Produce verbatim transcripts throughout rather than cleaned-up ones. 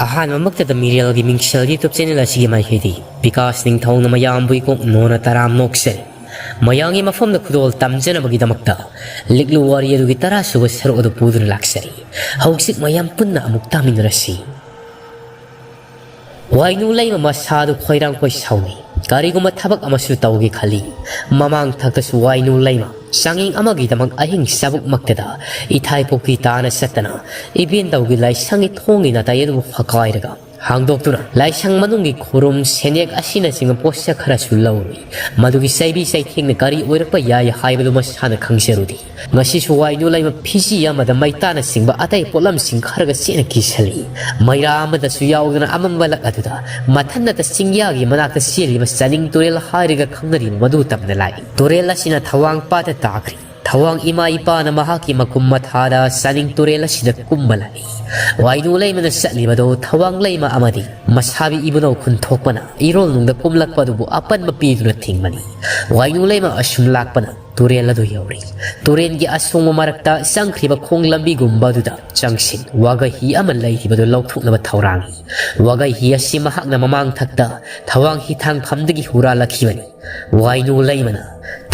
ꯑꯍꯥꯟꯕꯃꯛꯇꯗ ꯃꯤꯔꯦꯜꯒꯤ ꯃꯤꯡꯁꯦꯜ YouTube channel ꯑꯁꯤꯒꯤ ꯃꯥꯏꯀꯩꯗꯤ ꯕꯤꯀꯥꯁ ꯅꯤꯡꯊꯧꯅ ꯃꯌꯥꯝꯕꯨ ꯏꯀꯣꯛ ꯅꯣꯟꯅ ꯇꯔꯥꯝ ꯅꯣꯛꯆꯔꯤ꯫ ꯃꯌꯥꯝꯒꯤ ꯃꯐꯝꯗ ꯈꯨꯗꯣꯜ ꯇꯝꯖꯅꯕꯒꯤꯗꯃꯛꯇ ꯂꯤꯛꯂꯨ ꯋꯥꯔꯤ ꯑꯗꯨꯒꯤ ꯇꯔꯥꯁꯨꯕ ꯁꯔꯨꯛ ꯑꯗꯨ ꯄꯨꯗꯨꯅ ꯂꯥꯛꯆꯔꯤ꯫ ꯍꯧꯖꯤꯛ ꯃꯌꯥꯝ ꯄꯨꯟꯅ ꯑꯃꯨꯛ ꯇꯥꯃꯤꯟꯅꯔꯁꯤ꯫ ꯋꯥꯏꯅꯨ ꯂꯩꯃ ꯃꯁꯥꯗꯨ ꯈꯣꯏꯔꯥꯡ ꯈꯣꯏ ꯁꯥꯎꯅꯤ꯫ ꯀꯔꯤꯒꯨꯝꯕ ꯊꯕꯛ ꯑꯃꯁꯨ ꯇꯧꯒꯦ ꯈꯜꯂꯤ꯫ ꯃꯃꯥꯡ ꯊꯛꯇꯁꯨ ꯋꯥꯏꯅꯨ ꯂꯩꯃ ꯆꯥꯡꯌꯦꯡ ꯑꯃꯒꯤꯗꯃꯛ ꯑꯍꯤꯡ ꯆꯥꯕꯨꯛꯃꯛꯇꯗ ꯏꯊꯥꯏ ꯄꯨꯈ꯭ꯔꯤ ꯇꯥꯅ ꯆꯠꯇꯅ ꯏꯕꯦꯟꯗꯧꯒꯤ ꯂꯥꯏꯁꯪꯒꯤ ꯊꯣꯡꯒꯤ ꯅꯥꯇꯩ ꯑꯗꯨꯕꯨ ꯐꯛꯀꯥꯏꯔꯒ ꯍꯥꯡꯗꯣꯛꯇꯨꯅ ꯂꯥꯏꯁꯪ ꯃꯅꯨꯡꯒꯤ ꯈꯨꯔꯨꯝ, ꯁꯦꯅꯦꯛ ꯑꯁꯤꯅꯆꯤꯡꯕ ꯄꯣꯠꯁꯛ ꯈꯔꯁꯨ ꯂꯧꯔꯨꯏ꯫ ꯃꯗꯨꯒꯤ ꯆꯩꯕꯤ ꯆꯩꯊꯦꯡꯅ ꯀꯔꯤ ꯑꯣꯏꯔꯛꯄ ꯌꯥꯏ ꯍꯥꯏꯕꯗꯨ ꯃꯁꯥꯅ ꯈꯪꯖꯔꯨꯗꯦ꯫ ꯉꯁꯤꯁꯨ ꯋꯥꯏꯅꯨ ꯂꯩꯃ ꯐꯤꯖꯤ ꯑꯃꯗ ꯃꯩꯇꯥꯅꯆꯤꯡꯕ ꯑꯇꯩ ꯄꯣꯠꯂꯝꯁꯤꯡ ꯈꯔꯒ ꯆꯦꯠꯅ ꯀꯤꯁꯜꯂꯤ꯫ ꯃꯩꯔꯥ ꯑꯃꯗꯁꯨ ꯌꯥꯎꯗꯅ ꯑꯃꯝꯕ ꯂꯛ ꯑꯗꯨꯗ ꯃꯊꯟꯅꯇ ꯆꯤꯡꯌꯥꯒꯤ ꯃꯅꯥꯛꯇ ꯆꯦꯜꯂꯤꯕ ꯆꯥꯅꯤꯡ ꯇꯨꯔꯦꯜ ꯍꯥꯏꯔꯒ ꯈꯪꯅꯔꯤꯕ ꯃꯗꯨ ꯇꯝꯅ ꯂꯥꯛꯏ꯫ ꯇꯨꯔꯦꯜ ꯑꯁꯤꯅ ꯊꯋꯥꯡ ꯄꯥꯠꯇ ꯇꯥꯈ꯭ꯔꯤ꯫ ꯊꯋꯥꯡ ꯏꯃꯥ ꯏꯄꯥꯅ ꯃꯍꯥꯛꯀꯤ ꯃꯈꯨꯝ ꯃꯊꯥꯗ ꯆꯥꯅꯤꯡ ꯇꯨꯔꯦꯜ ꯑꯁꯤꯗ ꯀꯨꯝꯕ ꯂꯥꯛꯏ꯫ ꯋꯥꯏꯅꯨ ꯂꯩꯃꯅ ꯆꯠꯂꯤꯕꯗꯨ ꯊꯋꯥꯡ ꯂꯩꯃ ꯑꯃꯗꯤ ꯃꯁꯥꯕꯤ ꯏꯕꯨꯙꯧ ꯈꯨꯟꯊꯣꯛꯄꯅ ꯏꯔꯣꯜꯅꯨꯡꯗ ꯀꯨꯝꯂꯛꯄ ꯑꯗꯨꯕꯨ ꯑꯄꯟꯕ ꯄꯤꯗꯨꯅ ꯊꯤꯡꯕꯅꯤ꯫ ꯋꯥꯏꯅꯨ ꯂꯩꯃ ꯑꯁꯨꯝ ꯂꯥꯛꯄꯅ ꯇꯨꯔꯦꯜ ꯑꯗꯨ ꯌꯧꯔꯤ꯫ ꯇꯨꯔꯦꯜꯒꯤ ꯑꯁꯣꯡꯕ ꯃꯔꯛꯇ ꯆꯪꯈ꯭ꯔꯤꯕ ꯈꯣꯡ ꯂꯝꯕꯤꯒꯨꯝꯕ ꯑꯗꯨꯗ ꯆꯪꯁꯤꯟ ꯋꯥꯒꯩ ꯍꯤ ꯑꯃ ꯂꯩꯔꯤꯕꯗꯨ ꯂꯧꯊꯣꯛꯅꯕ ꯊꯧꯔꯥꯡꯏ꯫ ꯋꯥꯒꯩ ꯍꯤ ꯑꯁꯤ ꯃꯍꯥꯛꯅ ꯃꯃꯥꯡ ꯊꯛꯇ ꯊꯋꯥꯡ ꯍꯤꯊꯥꯡꯐꯝꯗꯒꯤ ꯍꯨꯔꯥꯜꯂꯛꯈꯤꯕꯅꯤ꯫ ꯋꯥꯏꯅꯨ ꯂꯩꯃꯅ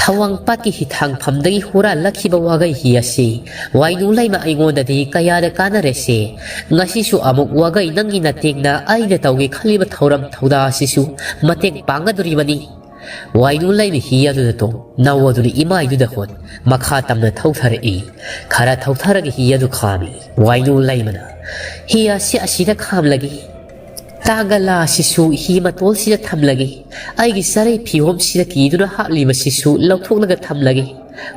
ꯊꯋꯥꯡ ꯄꯥꯠꯀꯤ ꯍꯤꯊꯥꯡꯐꯝꯗꯒꯤ ꯍꯨꯔꯥꯜꯂꯛꯈꯤꯕ ꯋꯥꯒꯩ ꯍꯤ ꯑꯁꯤ ꯋꯥꯏꯅꯨ ꯂꯩꯃ ꯑꯩꯉꯣꯟꯗꯗꯤ ꯀꯌꯥꯗ ꯀꯥꯟꯅꯔꯦꯁꯦ꯫ ꯉꯁꯤꯁꯨ ꯑꯃꯨꯛ ꯋꯥꯒꯩ ꯅꯪꯒꯤ ꯅꯇꯦꯡꯅ ꯑꯩꯅ ꯇꯧꯒꯦ ꯈꯜꯂꯤꯕ ꯊꯧꯔꯝ ꯊꯧꯗꯥ ꯑꯁꯤꯁꯨ ꯃꯇꯦꯡ ꯄꯥꯡꯒꯗꯣꯔꯤꯕꯅꯤ꯫ ꯋꯥꯏꯅꯨ ꯂꯩꯃ ꯍꯤ ꯑꯗꯨꯗ ꯇꯣꯡ, ꯅꯧ ꯑꯗꯨꯅ ꯏꯃꯥꯏꯗꯨꯗ ꯍꯣꯠ, ꯃꯈꯥ ꯇꯝꯅ ꯊꯧꯊꯔꯛꯏ꯫ ꯈꯔ ꯊꯧꯊꯔꯒ ꯍꯤ ꯑꯗꯨ ꯈꯥꯝꯃꯤ꯫ ꯋꯥꯏꯅꯨ ꯂꯩꯃꯅ, "ꯍꯤ ꯑꯁꯤ ꯑꯁꯤꯗ ꯈꯥꯝꯂꯒꯦ꯫ ꯇꯥꯒꯂꯥ ꯑꯁꯤꯁꯨ ꯍꯤ ꯃꯇꯣꯜꯁꯤꯗ ꯊꯝꯂꯒꯦ꯫ ꯑꯩꯒꯤ ꯆꯔꯩ ꯐꯤꯍꯣꯝꯁꯤꯗ ꯀꯤꯗꯨꯅ ꯍꯥꯠꯂꯤꯕꯁꯤꯁꯨ ꯂꯧꯊꯣꯛꯂꯒ ꯊꯝꯂꯒꯦ"꯫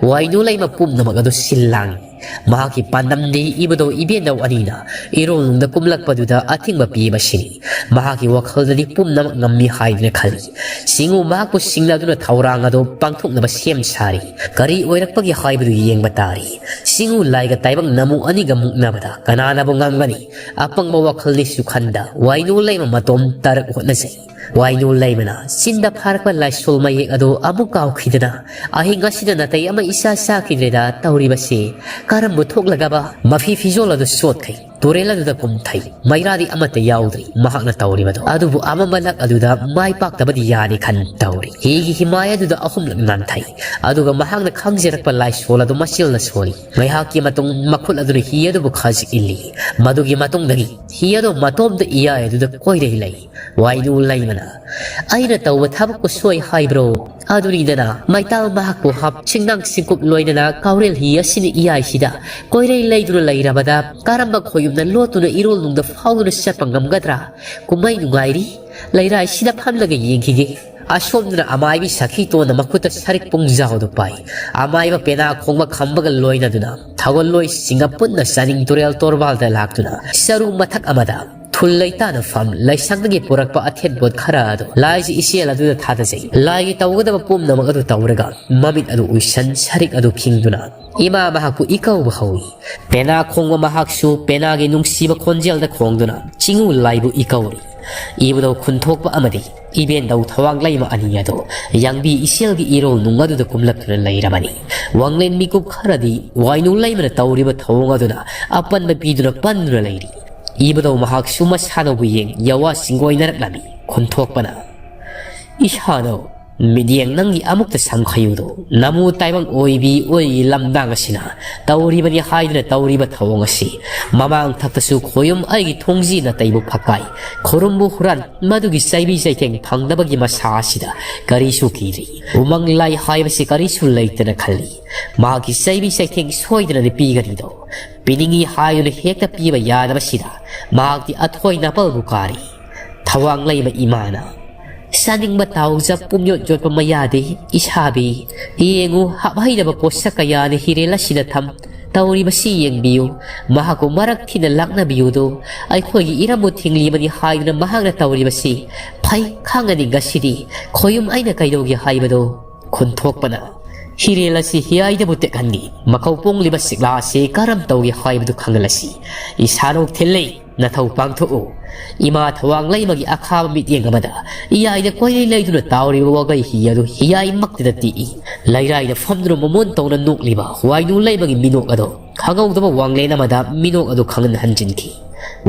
ꯋꯥꯏꯅꯨ ꯂꯩꯃ ꯄꯨꯝꯅꯃꯛ ꯑꯗꯨ ꯁꯤꯜ ꯂꯥꯡꯏ꯫ ꯃꯍꯥꯛꯀꯤ ꯄꯥꯟꯗꯝꯗꯤ ꯏꯕꯨꯙꯧ ꯏꯕꯦꯟꯗꯧ ꯑꯅꯤꯅ ꯏꯔꯣꯜꯅꯨꯡꯗ ꯀꯨꯝꯂꯛꯄꯗꯨꯗ ꯑꯊꯤꯡꯕ ꯄꯤꯕꯁꯤꯅꯤ꯫ ꯃꯍꯥꯛꯀꯤ ꯋꯥꯈꯜꯗꯗꯤ ꯄꯨꯝꯅꯃꯛ ꯉꯝꯃꯤ ꯍꯥꯏꯗꯨꯅ ꯈꯜꯂꯤ꯫ ꯆꯤꯡꯉꯨ ꯃꯍꯥꯛꯄꯨ ꯁꯤꯡꯅꯗꯨꯅ ꯊꯧꯔꯥꯡ ꯑꯗꯨ ꯄꯥꯡꯊꯣꯛꯅꯕ ꯁꯦꯝ ꯁꯥꯔꯤ꯫ ꯀꯔꯤ ꯑꯣꯏꯔꯛꯄꯒꯦ ꯍꯥꯏꯕꯗꯨ ꯌꯦꯡꯕ ꯇꯥꯔꯤ꯫ ꯆꯤꯡꯉꯨ ꯂꯥꯏꯒ ꯇꯥꯏꯕꯪ ꯅꯃꯨ ꯑꯅꯤꯒ ꯃꯨꯛꯅꯕꯗ ꯀꯅꯥꯅꯕꯨ ꯉꯝꯒꯅꯤ? ꯑꯄꯪꯕ ꯋꯥꯈꯜꯅꯤꯁꯨ ꯈꯟꯗ ꯋꯥꯏꯅꯨ ꯂꯩꯃ ꯃꯇꯣꯝ ꯇꯔꯛ ꯍꯣꯠꯅꯖꯩ꯫ ꯋꯥꯏꯅꯨ ꯂꯩꯃꯅ ꯆꯤꯟꯗ ꯐꯥꯔꯛꯄ ꯂꯥꯏꯁꯣꯜ ꯃꯌꯦꯛ ꯑꯗꯨ ꯑꯃꯨꯛ ꯀꯥꯎꯈꯤꯗꯅ ꯑꯍꯤꯡ ꯑꯁꯤꯗ ꯅꯥꯇꯩ ꯑꯃ ꯏꯆꯥ ꯆꯥꯈꯤꯗ꯭ꯔꯦꯗ ꯇꯧꯔꯤꯕꯁꯤ꯫ ꯀꯔꯝꯕ ꯊꯣꯛꯂꯒꯕ ꯃꯐꯤ ꯐꯤꯖꯣꯜ ꯑꯗꯨ ꯆꯣꯠꯈꯩ꯫ ꯇꯨꯔꯦꯜ ꯑꯗꯨꯗ ꯀꯨꯝꯊꯩ꯫ ꯃꯩꯔꯥꯗꯤ ꯑꯃꯠꯇ ꯌꯥꯎꯗ꯭ꯔꯤ ꯃꯍꯥꯛꯅ ꯇꯧꯔꯤꯕꯗꯣ꯫ ꯑꯗꯨꯕꯨ ꯑꯃꯃꯂꯛ ꯑꯗꯨꯗ ꯃꯥꯏ ꯄꯥꯛꯇꯕꯗꯤ ꯌꯥꯔꯦ ꯈꯟ ꯇꯧꯔꯤ꯫ ꯍꯤꯒꯤ ꯍꯤꯃꯥꯏ ꯑꯗꯨꯗ ꯑꯍꯨꯝꯂꯛ ꯅꯥꯟꯊꯩ꯫ ꯑꯗꯨꯒ ꯃꯍꯥꯛꯅ ꯈꯪꯖꯔꯛꯄ ꯂꯥꯏꯁꯣꯜ ꯑꯗꯨ ꯃꯆꯤꯜꯅ ꯁꯣꯜꯂꯤ꯫ ꯉꯥꯏꯍꯥꯛꯀꯤ ꯃꯇꯨꯡ ꯃꯈꯨꯠ ꯑꯗꯨꯅ ꯍꯤ ꯑꯗꯨꯕꯨ ꯈꯖꯤꯛ ꯏꯜꯂꯤ꯫ ꯃꯗꯨꯒꯤ ꯃꯇꯨꯡꯗꯒꯤ ꯍꯤ ꯑꯗꯨ ꯃꯇꯣꯝꯇ ꯏꯌꯥꯏ ꯑꯗꯨꯗ ꯀꯣꯏꯔꯩ ꯂꯩ꯫ ꯋꯥꯏꯅꯨ ꯂꯩꯃꯅ, "ꯑꯩꯅ ꯇꯧꯕ ꯊꯕꯛꯄꯨ ꯁꯣꯏ ꯍꯥꯏꯕ꯭ꯔꯣ? ꯑꯗꯨꯅꯤꯗꯅ, ꯃꯩꯇꯥꯜ ꯃꯍꯥꯛꯄꯨ ꯍꯥꯞ ꯆꯤꯡꯅꯥꯡ ꯆꯤꯡꯀꯨꯞ ꯂꯣꯏꯅꯅ ꯀꯥꯎꯔꯦꯜ ꯍꯤ ꯑꯁꯤꯅ ꯏꯌꯥꯏꯁꯤꯗ ꯀꯣꯏꯔꯩ ꯂꯩꯗꯨꯅ ꯂꯩꯔꯕꯗ ꯀꯔꯝꯕ ꯈꯣꯌꯨꯝꯅ ꯂꯣꯠꯇꯨꯅ ꯏꯔꯣꯜ ꯅꯨꯡꯗ ꯐꯥꯎꯗꯨꯅ ꯆꯠꯄ ꯉꯝꯒꯗ꯭ꯔꯥ? ꯀꯨꯝꯍꯩ ꯅꯨꯡꯉꯥꯏꯔꯤ, ꯂꯩꯔꯥꯏꯁꯤꯗ ꯐꯝꯂꯒ ꯌꯦꯡꯈꯤꯒꯦ"꯫ ꯑꯁꯣꯝꯗꯅ ꯑꯃꯥꯏꯕꯤ ꯁꯈꯤꯇꯣꯟꯅ ꯃꯈꯨꯠꯇ ꯁꯔꯤꯛ ꯄꯨꯡꯖꯥꯎꯗꯨ ꯄꯥꯏ꯫ ꯑꯃꯥꯏꯕ ꯄꯦꯅꯥ ꯈꯣꯡꯕ ꯈꯝꯕꯒ ꯂꯣꯏꯅꯗꯨꯅ ꯊꯧꯒꯜꯂꯣꯏꯁꯤꯡꯒ ꯄꯨꯟꯅ ꯆꯥꯅꯤꯡ ꯇꯨꯔꯦꯜ ꯇꯣꯔꯕꯥꯜꯗ ꯂꯥꯛꯇꯨꯅ ꯆꯔꯨ ꯃꯊꯛ ꯑꯃꯗ ꯊꯨꯜ ꯂꯩꯇꯥꯅ ꯐꯝ, ꯂꯩꯁꯪꯗꯒꯤ ꯄꯨꯔꯛꯄ ꯑꯊꯦꯟ ꯄꯣꯠ ꯈꯔ ꯑꯗꯨ ꯂꯥꯏꯒꯤ ꯏꯆꯦꯜ ꯑꯗꯨꯗ ꯊꯥꯗꯖꯩ꯫ ꯂꯥꯏꯒꯤ ꯇꯧꯒꯗꯕ ꯄꯨꯝꯅꯃꯛ ꯑꯗꯨ ꯇꯧꯔꯒ ꯃꯃꯤꯠ ꯑꯗꯨ ꯎꯏꯁꯟ ꯁꯔꯤꯛ ꯑꯗꯨ ꯈꯤꯡꯗꯨꯅ ꯏꯃꯥ ꯃꯍꯥꯛꯄꯨ ꯏꯀꯧꯕ ꯍꯧꯏ꯫ ꯄꯦꯅꯥ ꯈꯣꯡꯕ ꯃꯍꯥꯛꯁꯨ ꯄꯦꯅꯥꯒꯤ ꯅꯨꯡꯁꯤꯕ ꯈꯣꯟꯖꯦꯜꯗ ꯈꯣꯡꯗꯨꯅ ꯆꯤꯡꯉꯨ ꯂꯥꯏꯕꯨ ꯏꯀꯧꯔꯤ꯫ ꯏꯕꯨꯙꯧ ꯈꯨꯟꯊꯣꯛꯄ ꯑꯃꯗꯤ ꯏꯕꯦꯟꯗꯧ ꯊꯋꯥꯡ ꯂꯩꯃ ꯑꯅꯤ ꯑꯗꯨ ꯌꯥꯡꯕꯤ ꯏꯆꯦꯜꯒꯤ ꯏꯔꯣꯜ ꯅꯨꯡ ꯑꯗꯨꯗ ꯀꯨꯝꯂꯛꯇꯨꯅ ꯂꯩꯔꯕꯅꯤ꯫ ꯋꯥꯡꯂꯦꯟ ꯃꯤꯀꯨꯞ ꯈꯔꯗꯤ ꯋꯥꯏꯅꯨ ꯂꯩꯃꯅ ꯇꯧꯔꯤꯕ ꯊꯧꯑꯣꯡ ꯑꯗꯨꯅ ꯑꯄꯟꯕ ꯄꯤꯗꯨꯅ ꯄꯟꯗꯨꯅ ꯂꯩꯔꯤ꯫ ꯏꯕꯨꯙꯧ ꯃꯍꯥꯛꯁꯨ ꯃꯁꯥꯅꯕꯨ ꯌꯦꯡ ꯌꯥꯋꯥ ꯆꯤꯡꯒꯣꯏꯅꯔꯛꯂꯝꯃꯤ꯫ ꯈꯨꯟꯊꯣꯛꯄꯅ, "ꯏꯁꯥꯅꯧ, ꯃꯤꯠꯌꯦꯡ ꯅꯪꯒꯤ ꯑꯃꯨꯛꯇ ꯁꯪꯈꯩꯌꯨꯗꯣ꯫ ꯅꯃꯨ ꯇꯥꯏꯕꯪ ꯑꯣꯏꯕꯤ ꯑꯣꯏ ꯂꯝꯗꯥꯡ ꯑꯁꯤꯅ ꯇꯧꯔꯤꯕꯅꯤ ꯍꯥꯏꯗꯨꯅ ꯇꯧꯔꯤꯕ ꯊꯧꯑꯣꯡ ꯑꯁꯤ ꯃꯃꯥꯡ ꯊꯛꯇꯁꯨ ꯈꯣꯌꯨꯝ ꯑꯩꯒꯤ ꯊꯣꯡꯖꯤ ꯅꯥꯇꯩꯕꯨ ꯐꯛꯀꯥꯏ, ꯈꯨꯔꯨꯝꯕꯨ ꯍꯨꯔꯥꯟ, ꯃꯗꯨꯒꯤ ꯆꯩꯕꯤ ꯆꯩꯊꯦꯡ ꯐꯪꯗꯕꯒꯤ ꯃꯁꯥ ꯑꯁꯤꯗ ꯀꯔꯤꯁꯨ ꯀꯤꯗ꯭ꯔꯤ꯫ ꯎꯃꯪ ꯂꯥꯏ ꯍꯥꯏꯕꯁꯤ ꯀꯔꯤꯁꯨ ꯂꯩꯇꯅ ꯈꯜꯂꯤ꯫ ꯃꯍꯥꯛꯀꯤ ꯆꯩꯕꯤ ꯆꯩꯊꯦꯡ ꯁꯣꯏꯗꯅꯗꯤ ꯄꯤꯒꯅꯤꯗꯣ꯫ ꯄꯤꯅꯤꯡꯏ ꯍꯥꯏꯗꯨꯅ ꯍꯦꯛꯇ ꯄꯤꯕ ꯌꯥꯗꯕꯁꯤꯗ ꯃꯍꯥꯛꯇꯤ ꯑꯊꯣꯏ ꯅꯥꯄꯜꯕꯨ ꯀꯥꯔꯤ"꯫ ꯊꯋꯥꯡ ꯂꯩꯃ ꯏꯃꯥꯅ, "ꯆꯥꯅꯤꯡꯕ ꯇꯥꯎꯖ ꯄꯨꯝꯌꯣꯠ ꯌꯣꯠꯄ ꯃꯌꯥꯗꯤ ꯏꯁꯥꯕꯤ꯫ ꯌꯦꯡꯉꯨ, ꯍꯥꯞꯍꯩꯗꯕ ꯄꯣꯠꯁꯛ ꯀꯌꯥꯅ ꯍꯤꯔꯦꯜ ꯑꯁꯤꯗ ꯊꯝ ꯇꯧꯔꯤꯕꯁꯤ ꯌꯦꯡꯕꯤꯌꯨ꯫ ꯃꯍꯥꯛꯄꯨ ꯃꯔꯛ ꯊꯤꯅ ꯂꯥꯛꯅꯕꯤꯌꯨꯗꯣ꯫ ꯑꯩꯈꯣꯏꯒꯤ ꯏꯔꯝꯕꯨ ꯊꯤꯡꯂꯤꯕꯅꯤ ꯍꯥꯏꯗꯨꯅ ꯃꯍꯥꯛꯅ ꯇꯧꯔꯤꯕꯁꯤ ꯐꯩ ꯈꯪꯉꯅꯤ ꯉꯁꯤꯗꯤ꯫ ꯈꯣꯌꯨꯝ ꯑꯩꯅ ꯀꯩꯗꯧꯒꯦ ꯍꯥꯏꯕꯗꯣ?" ꯈꯨꯟꯊꯣꯛꯄꯅ, "ꯍꯤꯔꯦꯜ ꯑꯁꯤ ꯍꯤꯌꯥꯏꯗꯕꯨ ꯇꯦꯛꯍꯟꯒꯦ꯫ ꯃꯈꯧ ꯄꯣꯡꯂꯤꯕ ꯁꯤꯛꯂꯥ ꯑꯁꯤ ꯀꯔꯝ ꯇꯧꯒꯦ ꯍꯥꯏꯕꯗꯨ ꯈꯪꯍꯜꯂꯁꯤ꯫ ꯏꯁꯥꯅꯧ ꯊꯤꯜꯂꯤ, ꯅꯊꯧ ꯄꯥꯡꯊꯣꯛꯎ"꯫ ꯏꯃꯥ ꯊꯋꯥꯡ ꯂꯩꯃꯒꯤ ꯑꯈꯥꯕ ꯃꯤꯠꯌꯦꯡ ꯑꯃꯗ ꯏꯌꯥꯏꯗ ꯀꯣꯏꯂꯩ ꯂꯩꯗꯨꯅ ꯇꯥꯎꯔꯤꯕ ꯋꯥꯒꯩ ꯍꯤ ꯑꯗꯨ ꯍꯤꯌꯥꯏꯃꯛꯇꯗ ꯇꯦꯛꯏ꯫ ꯂꯩꯔꯥꯏꯗ ꯐꯝꯗꯨꯅ ꯃꯃꯣꯟ ꯇꯧꯅ ꯅꯣꯛꯂꯤꯕ ꯋꯥꯏꯅꯨ ꯂꯩꯃꯒꯤ ꯃꯤꯅꯣꯛ ꯑꯗꯣ ꯈꯪꯍꯧꯗꯕ ꯋꯥꯡꯂꯦꯟ ꯑꯃꯗ ꯃꯤꯅꯣꯛ ꯑꯗꯨ ꯈꯪꯍꯟ ꯍꯟꯖꯤꯟꯈꯤ꯫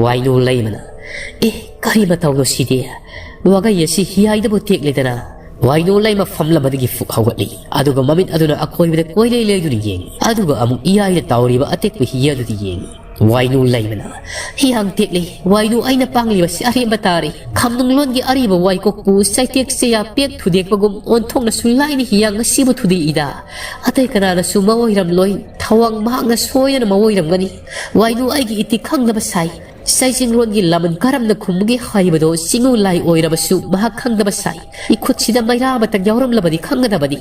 ꯋꯥꯏꯅꯨ ꯂꯩꯃꯅ, "ꯑꯦ, ꯀꯔꯤ ꯃꯇꯧꯅꯣ ꯁꯤꯗꯤ? ꯋꯥꯒꯩ ꯑꯁꯤ ꯍꯤꯌꯥꯏꯗꯕꯨ ꯇꯦꯛꯂꯦꯗꯅ!" ꯋꯥꯏꯅꯨ ꯂꯩꯃ ꯐꯝꯂꯝꯕꯗꯒꯤ ꯐꯨꯛ ꯍꯧꯒꯠꯂꯤ꯫ ꯑꯗꯨꯒ ꯃꯃꯤꯠ ꯑꯗꯨꯅ ꯑꯀꯣꯏꯕꯗ ꯀꯣꯏꯂꯩ ꯂꯩꯗꯨꯅ ꯌꯦꯡꯉꯤ꯫ ꯑꯗꯨꯒ ꯑꯃꯨꯛ ꯏꯌꯥꯏꯗ ꯇꯥꯎꯔꯤꯕ ꯑꯇꯦꯛꯄ ꯍꯤ ꯑꯗꯨꯗ ꯌꯦꯡꯉꯤ꯫ ꯋꯥꯏꯅꯨ ꯂꯩꯃꯅ, "ꯍꯤꯌꯥꯡ ꯇꯦꯛꯂꯤ꯫ ꯋꯥꯏꯅꯨ, ꯑꯩꯅ ꯄꯥꯡꯂꯤꯕꯁꯤ ꯑꯔꯦꯝꯕ ꯇꯥꯔꯦ꯫ ꯈꯝꯅꯨꯡꯂꯣꯟꯒꯤ ꯑꯔꯤꯕ ꯋꯥꯏꯀꯣꯛꯄꯨ ꯆꯩꯇꯦꯛ ꯆꯩꯌꯥ ꯄꯦꯛ ꯊꯨꯗꯦꯛꯄꯒꯨꯝ ꯑꯣꯟꯊꯣꯛꯅꯁꯨ ꯂꯥꯏꯅ ꯍꯤꯌꯥꯡ ꯑꯁꯤꯕꯨ ꯊꯨꯗꯦꯛꯏꯗ꯫ ꯑꯇꯩ ꯀꯅꯥꯅꯁꯨ ꯃꯑꯣꯏꯔꯝꯂꯣꯏ꯫ ꯊꯋꯥꯡ ꯃꯍꯥꯛꯅ ꯁꯣꯏꯗꯅ ꯃꯑꯣꯏꯔꯝꯒꯅꯤ꯫ ꯋꯥꯏꯅꯨ ꯑꯩꯒꯤ ꯏꯇꯤꯛ ꯈꯪꯗꯕ ꯁꯥꯏ꯫ ꯆꯩꯆꯤꯡꯂꯣꯟꯒꯤ ꯂꯃꯟ ꯀꯔꯝꯅ ꯈꯨꯝꯒꯦ ꯍꯥꯏꯕꯗꯣ ꯆꯤꯡꯉꯨ ꯂꯥꯏ ꯑꯣꯏꯔꯕꯁꯨ ꯃꯍꯥꯛ ꯈꯪꯗꯕ ꯁꯥꯏ꯫ ꯏꯈꯨꯠꯁꯤꯗ ꯃꯩꯔꯥ ꯑꯃꯇꯪ ꯌꯥꯎꯔꯝꯂꯕꯗꯤ ꯈꯪꯒꯗꯕꯅꯤ꯫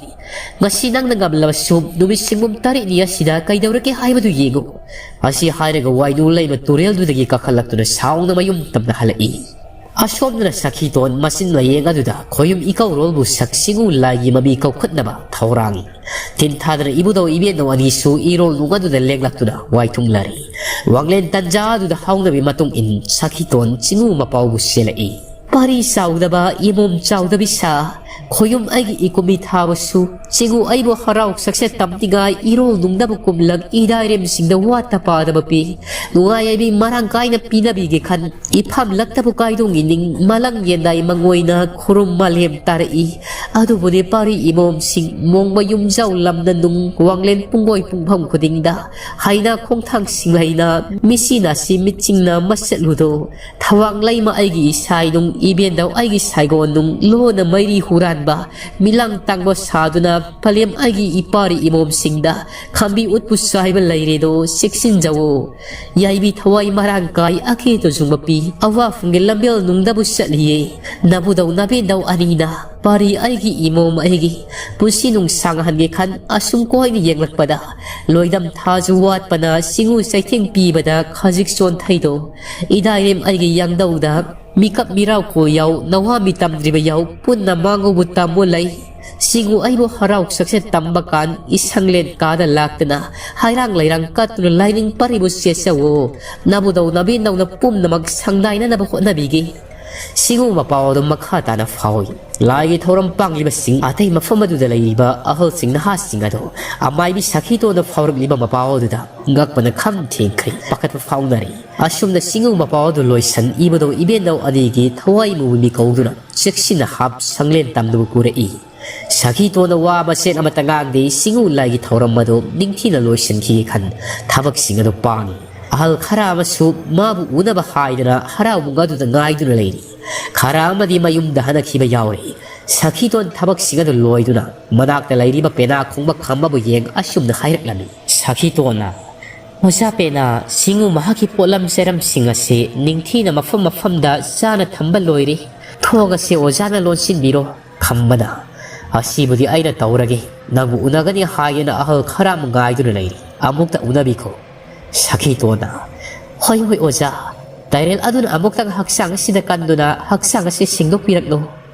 ꯉꯁꯤ ꯅꯪꯅ ꯉꯝꯂꯕꯁꯨ ꯅꯨꯃꯤꯠ ꯁꯤꯡꯕꯨꯝ ꯇꯔꯦꯠꯅꯤ ꯑꯁꯤꯗ ꯀꯩꯗꯧꯔꯒꯦ ꯍꯥꯏꯕꯗꯨ ꯌꯦꯡꯉꯨ꯫" ꯑꯁꯤ ꯍꯥꯏꯔꯒ ꯋꯥꯏꯅꯨ ꯂꯩꯃ ꯇꯨꯔꯦꯜꯗꯨꯗꯒꯤ ꯀꯥꯈꯠꯂꯛꯇꯨꯅ ꯁꯥꯎꯅ ꯃꯌꯨꯝ ꯇꯝꯅ ꯍꯜꯂꯛꯏ꯫ ꯑꯁꯣꯝꯗꯅ ꯁꯈꯤꯇꯣꯟ ꯃꯆꯤꯟ ꯃꯌꯦꯡ ꯑꯗꯨꯗ ꯈꯣꯌꯨꯝ ꯏꯀꯧꯔꯣꯜꯕꯨ ꯁꯛ ꯆꯤꯡꯉꯨ ꯂꯥꯏꯒꯤ ꯃꯃꯤ ꯀꯧꯈꯠꯅꯕ ꯊꯧꯔꯥꯡ ꯇꯤꯟꯊꯥꯗꯅ ꯏꯕꯨꯙꯧ ꯏꯕꯦꯟꯙꯧ ꯑꯅꯤꯁꯨ ꯏꯔꯣꯜ ꯅꯨꯡ ꯑꯗꯨꯗ ꯂꯦꯡꯂꯛꯇꯨꯅ ꯋꯥꯏꯊꯨꯡꯂꯔꯤ꯫ ꯋꯥꯡꯂꯦꯟ ꯇꯟꯖꯥ ꯑꯗꯨꯗ ꯍꯧꯅꯕꯤ ꯃꯇꯨꯡ ꯏꯟ ꯁꯈꯤꯇꯣꯟ ꯆꯤꯡꯉꯨ ꯃꯄꯥꯎꯕꯨ ꯆꯦꯜꯂꯛꯏ꯫ "ꯄꯥꯔꯤ ꯆꯥꯎꯗꯕ, ꯏꯃꯣꯝ ꯆꯥꯎꯗꯕꯤ ꯁꯥ, ꯈꯣꯌꯨꯝ ꯑꯩꯒꯤ ꯏꯀꯨꯝꯃꯤ ꯊꯥꯕꯁꯨ, ꯆꯤꯡꯉꯨ ꯑꯩꯕꯨ ꯍꯔꯥꯎ ꯁꯛꯁꯦꯠ ꯇꯝꯅꯤꯡꯉꯥꯏ ꯏꯔꯣꯜ ꯅꯨꯡꯗꯕꯨ ꯀꯨꯝꯂꯛ ꯏꯗꯥꯏꯔꯦꯝꯁꯤꯡꯗ ꯋꯥꯠꯇ ꯄꯥꯗꯕ ꯄꯤ꯫ ꯅꯨꯡꯉꯥꯏ ꯑꯩꯕꯤ ꯃꯔꯥꯡ ꯀꯥꯏꯅ ꯄꯤꯅꯕꯤꯒꯦ ꯈꯟ ꯏꯐꯝꯂꯛꯇꯕꯨ ꯀꯥꯏꯗꯣꯡ ꯏꯅꯤꯡ ꯃꯂꯪ ꯌꯦꯟꯗꯥꯏ ꯃꯉꯣꯏꯅ ꯈꯨꯔꯨꯝ ꯃꯥꯂꯦꯝ ꯇꯥꯔꯛꯏ꯫ ꯑꯗꯨꯕꯨꯅꯦ ꯄꯥꯔꯤ ꯏꯃꯣꯝꯁꯤꯡ ꯃꯣꯡꯕ ꯌꯨꯝꯖꯥꯎ ꯂꯝꯅ ꯅꯨꯡ ꯋꯥꯡꯂꯦꯟ ꯄꯨꯡꯒꯣꯏ ꯄꯨꯡꯐꯝ ꯈꯨꯗꯤꯡꯗ ꯍꯩꯅ ꯈꯣꯡꯊꯥꯡ ꯁꯤꯡꯂꯩꯅ ꯃꯤꯁꯤ ꯅꯥꯁꯤ ꯃꯤꯠꯁꯤꯡꯅ ꯃꯁꯠꯂꯨꯗꯣ꯫ ꯊꯋꯥꯡ ꯂꯩꯃ ꯑꯩꯒꯤ ꯏꯁꯥꯏ ꯅꯨꯡ ꯏꯕꯦꯟꯗꯧ ꯑꯩꯒꯤ ꯁꯥꯏꯒꯣꯟ ꯅꯨꯡ ꯂꯣꯟꯅ ꯃꯩꯔꯤ ꯍꯨꯔꯥꯟꯕ ꯃꯤꯂꯥꯡ ꯇꯥꯡꯕ ꯁꯥꯗꯨꯅ ꯄꯂꯦꯝ ꯑꯩꯒꯤ ꯏꯄꯥꯔꯤ ꯏꯃꯣꯝꯁꯤꯡꯗ ꯈꯥꯝꯕꯤ ꯎꯠꯄꯨ ꯆꯥꯏꯕ ꯂꯩꯔꯦꯗꯣ ꯆꯦꯛꯁꯤꯟꯖꯧꯋꯣ꯫ ꯌꯥꯏꯕꯤ ꯊꯋꯥꯏ ꯃꯔꯥꯡ ꯀꯥꯏ ꯑꯀꯦ ꯇꯨꯖꯨꯡ ꯃꯄꯤ ꯑꯋꯥꯐꯝꯒꯤ ꯂꯝꯕꯦꯜ ꯅꯨꯡꯗꯕꯨ ꯆꯠꯂꯤꯌꯦ꯫ ꯅꯕꯨꯗꯧ ꯅꯕꯦꯟꯗꯧ ꯑꯅꯤꯅ ꯄꯥꯔꯤ ꯑꯩꯒꯤ ꯏꯃꯣꯝ ꯑꯩꯒꯤ ꯄꯨꯟꯁꯤ ꯅꯨꯡꯁꯥꯡꯍꯟꯒꯦ ꯈꯟ ꯑꯁꯨꯝ ꯀꯣꯏꯅ ꯌꯦꯡꯂꯛꯄꯗ ꯂꯣꯏꯗꯝ ꯊꯥꯁꯨ ꯋꯥꯠꯄꯅ ꯆꯤꯡꯉꯨ ꯆꯩꯊꯦꯡ ꯄꯤꯕꯗ ꯈꯖꯤꯛ ꯆꯣꯟꯊꯩꯗꯣ꯫ ꯏꯗꯥꯏꯔꯦꯝ ꯑꯩꯒꯤ ꯌꯥꯡꯗꯧꯗ ꯃꯤꯀꯞ ꯃꯤꯔꯥꯎ ꯀꯣ ꯌꯥꯎ ꯅꯋꯥ ꯃꯤ ꯇꯝꯗ꯭ꯔꯤꯕ ꯌꯥꯎ ꯄꯨꯟꯅ ꯃꯥꯡꯉꯧꯕ ꯇꯝꯃꯨ ꯂꯩ꯫ ꯆꯤꯡꯉꯨ ꯑꯩꯕꯨ ꯍꯔꯥꯎ ꯁꯛꯁꯦ ꯇꯝꯕ ꯀꯥꯟ ꯏꯁꯪꯂꯦꯟ ꯀꯥꯗ ꯂꯥꯛꯇꯅ ꯍꯥꯏꯔꯥꯡ ꯂꯩꯔꯥꯡ ꯀꯠꯇꯨꯅ ꯂꯥꯏꯅꯤꯡ ꯄꯔꯤꯕꯨ ꯆꯦꯠꯆꯧꯋꯣ꯫ ꯅꯕꯨꯗꯧ ꯅꯕꯦꯟꯗꯧꯅ ꯄꯨꯝꯅꯃꯛ ꯁꯪꯗꯥꯏꯅꯅꯕ ꯍꯣꯠꯅꯕꯤꯒꯦ꯫ ꯁꯤꯒꯨꯝꯕ ꯄꯥꯎ ꯑꯗꯨ ꯃꯈꯥ ꯇꯥꯅ ꯐꯥꯎꯏ꯫ ꯂꯥꯏꯒꯤ ꯊꯧꯔꯝ ꯄꯥꯡꯂꯤꯕꯁꯤꯡ ꯑꯇꯩ ꯃꯐꯝ ꯑꯗꯨꯗ ꯂꯩꯔꯤꯕ ꯑꯍꯜꯁꯤꯡ ꯅꯍꯥꯁꯤꯡ ꯑꯗꯨ ꯑꯃꯥꯏꯕꯤ ꯁꯈꯤꯇꯣꯟꯅ ꯐꯥꯎꯔꯛꯂꯤꯕ ꯃꯄꯥꯎ ꯑꯗꯨꯗ ꯉꯛꯄꯅ ꯈꯝ ꯊꯦꯡꯈ꯭ꯔꯦ, ꯄꯥꯈꯠꯄ ꯐꯥꯎꯅꯔꯦ꯫ ꯑꯁꯨꯝꯅ ꯁꯤꯒꯨꯝꯕ ꯄꯥꯎ ꯑꯗꯨ ꯂꯣꯏꯁꯟ ꯏꯕꯗꯧ ꯏꯕꯦꯟꯗꯧ ꯑꯅꯤꯒꯤ ꯊꯋꯥꯏ ꯃꯨꯕꯤ ꯀꯧꯗꯨꯅ ꯆꯦꯛꯁꯤꯟꯅ ꯍꯥꯞ ꯁꯪꯂꯦꯟ ꯇꯝꯗꯨꯕꯨ ꯄꯨꯔꯛꯏ꯫ ꯁꯈꯤꯇꯣꯟꯅ ꯋꯥ ꯃꯆꯦꯠ ꯑꯃꯠꯇ ꯉꯥꯡꯗꯦ꯫ ꯁꯤꯡꯎ ꯂꯥꯏꯒꯤ ꯊꯧꯔꯝ ꯑꯗꯨ ꯅꯤꯡꯊꯤꯅ ꯂꯣꯏꯁꯤꯟꯈꯤꯒꯦ ꯈꯟ ꯊꯕꯛꯁꯤꯡ ꯑꯗꯨ ꯄꯥꯡꯏ꯫ ꯑꯍꯜ ꯈꯔ ꯑꯃꯁꯨ ꯃꯥꯕꯨ ꯎꯅꯕ ꯍꯥꯏꯗꯨꯅ ꯍꯔꯥꯎꯕꯨꯡ ꯑꯗꯨꯗ ꯉꯥꯏꯗꯨꯅ ꯂꯩꯔꯤ꯫ ꯈꯔ ꯑꯃꯗꯤ ꯃꯌꯨꯝꯗ ꯍꯟꯅꯈꯤꯕ ꯌꯥꯎꯔꯤ꯫ ꯁꯈꯤꯇꯣꯟ ꯊꯕꯛꯁꯤꯡ ꯑꯗꯨ ꯂꯣꯏꯗꯨꯅ ꯃꯅꯥꯛꯇ ꯂꯩꯔꯤꯕ ꯄꯦꯅꯥ ꯈꯣꯡꯕ ꯈꯝꯕꯕꯨ ꯌꯦꯡ ꯑꯁꯨꯝꯅ ꯍꯥꯏꯔꯛꯂꯝꯃꯤ꯫ ꯁꯈꯤꯇꯣꯟꯅ, "ꯑꯣꯖꯥ ꯄꯦꯅꯥ, ꯁꯤꯡꯎ ꯃꯍꯥꯛꯀꯤ ꯄꯣꯠꯂꯝ ꯆꯩꯔꯝꯁꯤꯡ ꯑꯁꯤ ꯅꯤꯡꯊꯤꯅ ꯃꯐꯝ ꯃꯐꯝꯗ ꯆꯥꯅ ꯊꯝꯕ ꯂꯣꯏꯔꯦ꯫ ꯊꯣꯡ ꯑꯁꯤ ꯑꯣꯖꯥꯅ ꯂꯣꯟꯁꯤꯟꯕꯤꯔꯣ꯫" ꯈꯝꯕꯅ, "ꯑꯁꯤꯕꯨꯗꯤ ꯑꯩꯅ ꯇꯧꯔꯒꯦ꯫ ꯅꯪꯕꯨ ꯎꯅꯒꯅꯤ ꯍꯥꯏꯗꯨꯅ ꯑꯍꯜ ꯈꯔ ꯑꯃ ꯉꯥꯏꯗꯨꯅ ꯂꯩꯔꯤ꯫ ꯑꯃꯨꯛꯇ ꯎꯅꯕꯤꯈꯣ꯫" ꯁꯈꯤꯇꯣꯟꯅ, "ꯍꯣꯏ, ꯍꯣꯏ, ꯑꯣꯖꯥ꯫ ꯇꯥꯏꯔꯦꯜ ꯑꯗꯨꯅ ꯑꯃꯨꯛꯇꯪ ꯍꯛꯆꯥꯡ ꯑꯁꯤꯗ ꯀꯟꯗꯨꯅ ꯍꯛꯆꯥꯡ ꯑꯁꯤ ꯁꯦꯡꯗꯣꯛꯄꯤꯔꯛꯂꯣ꯫"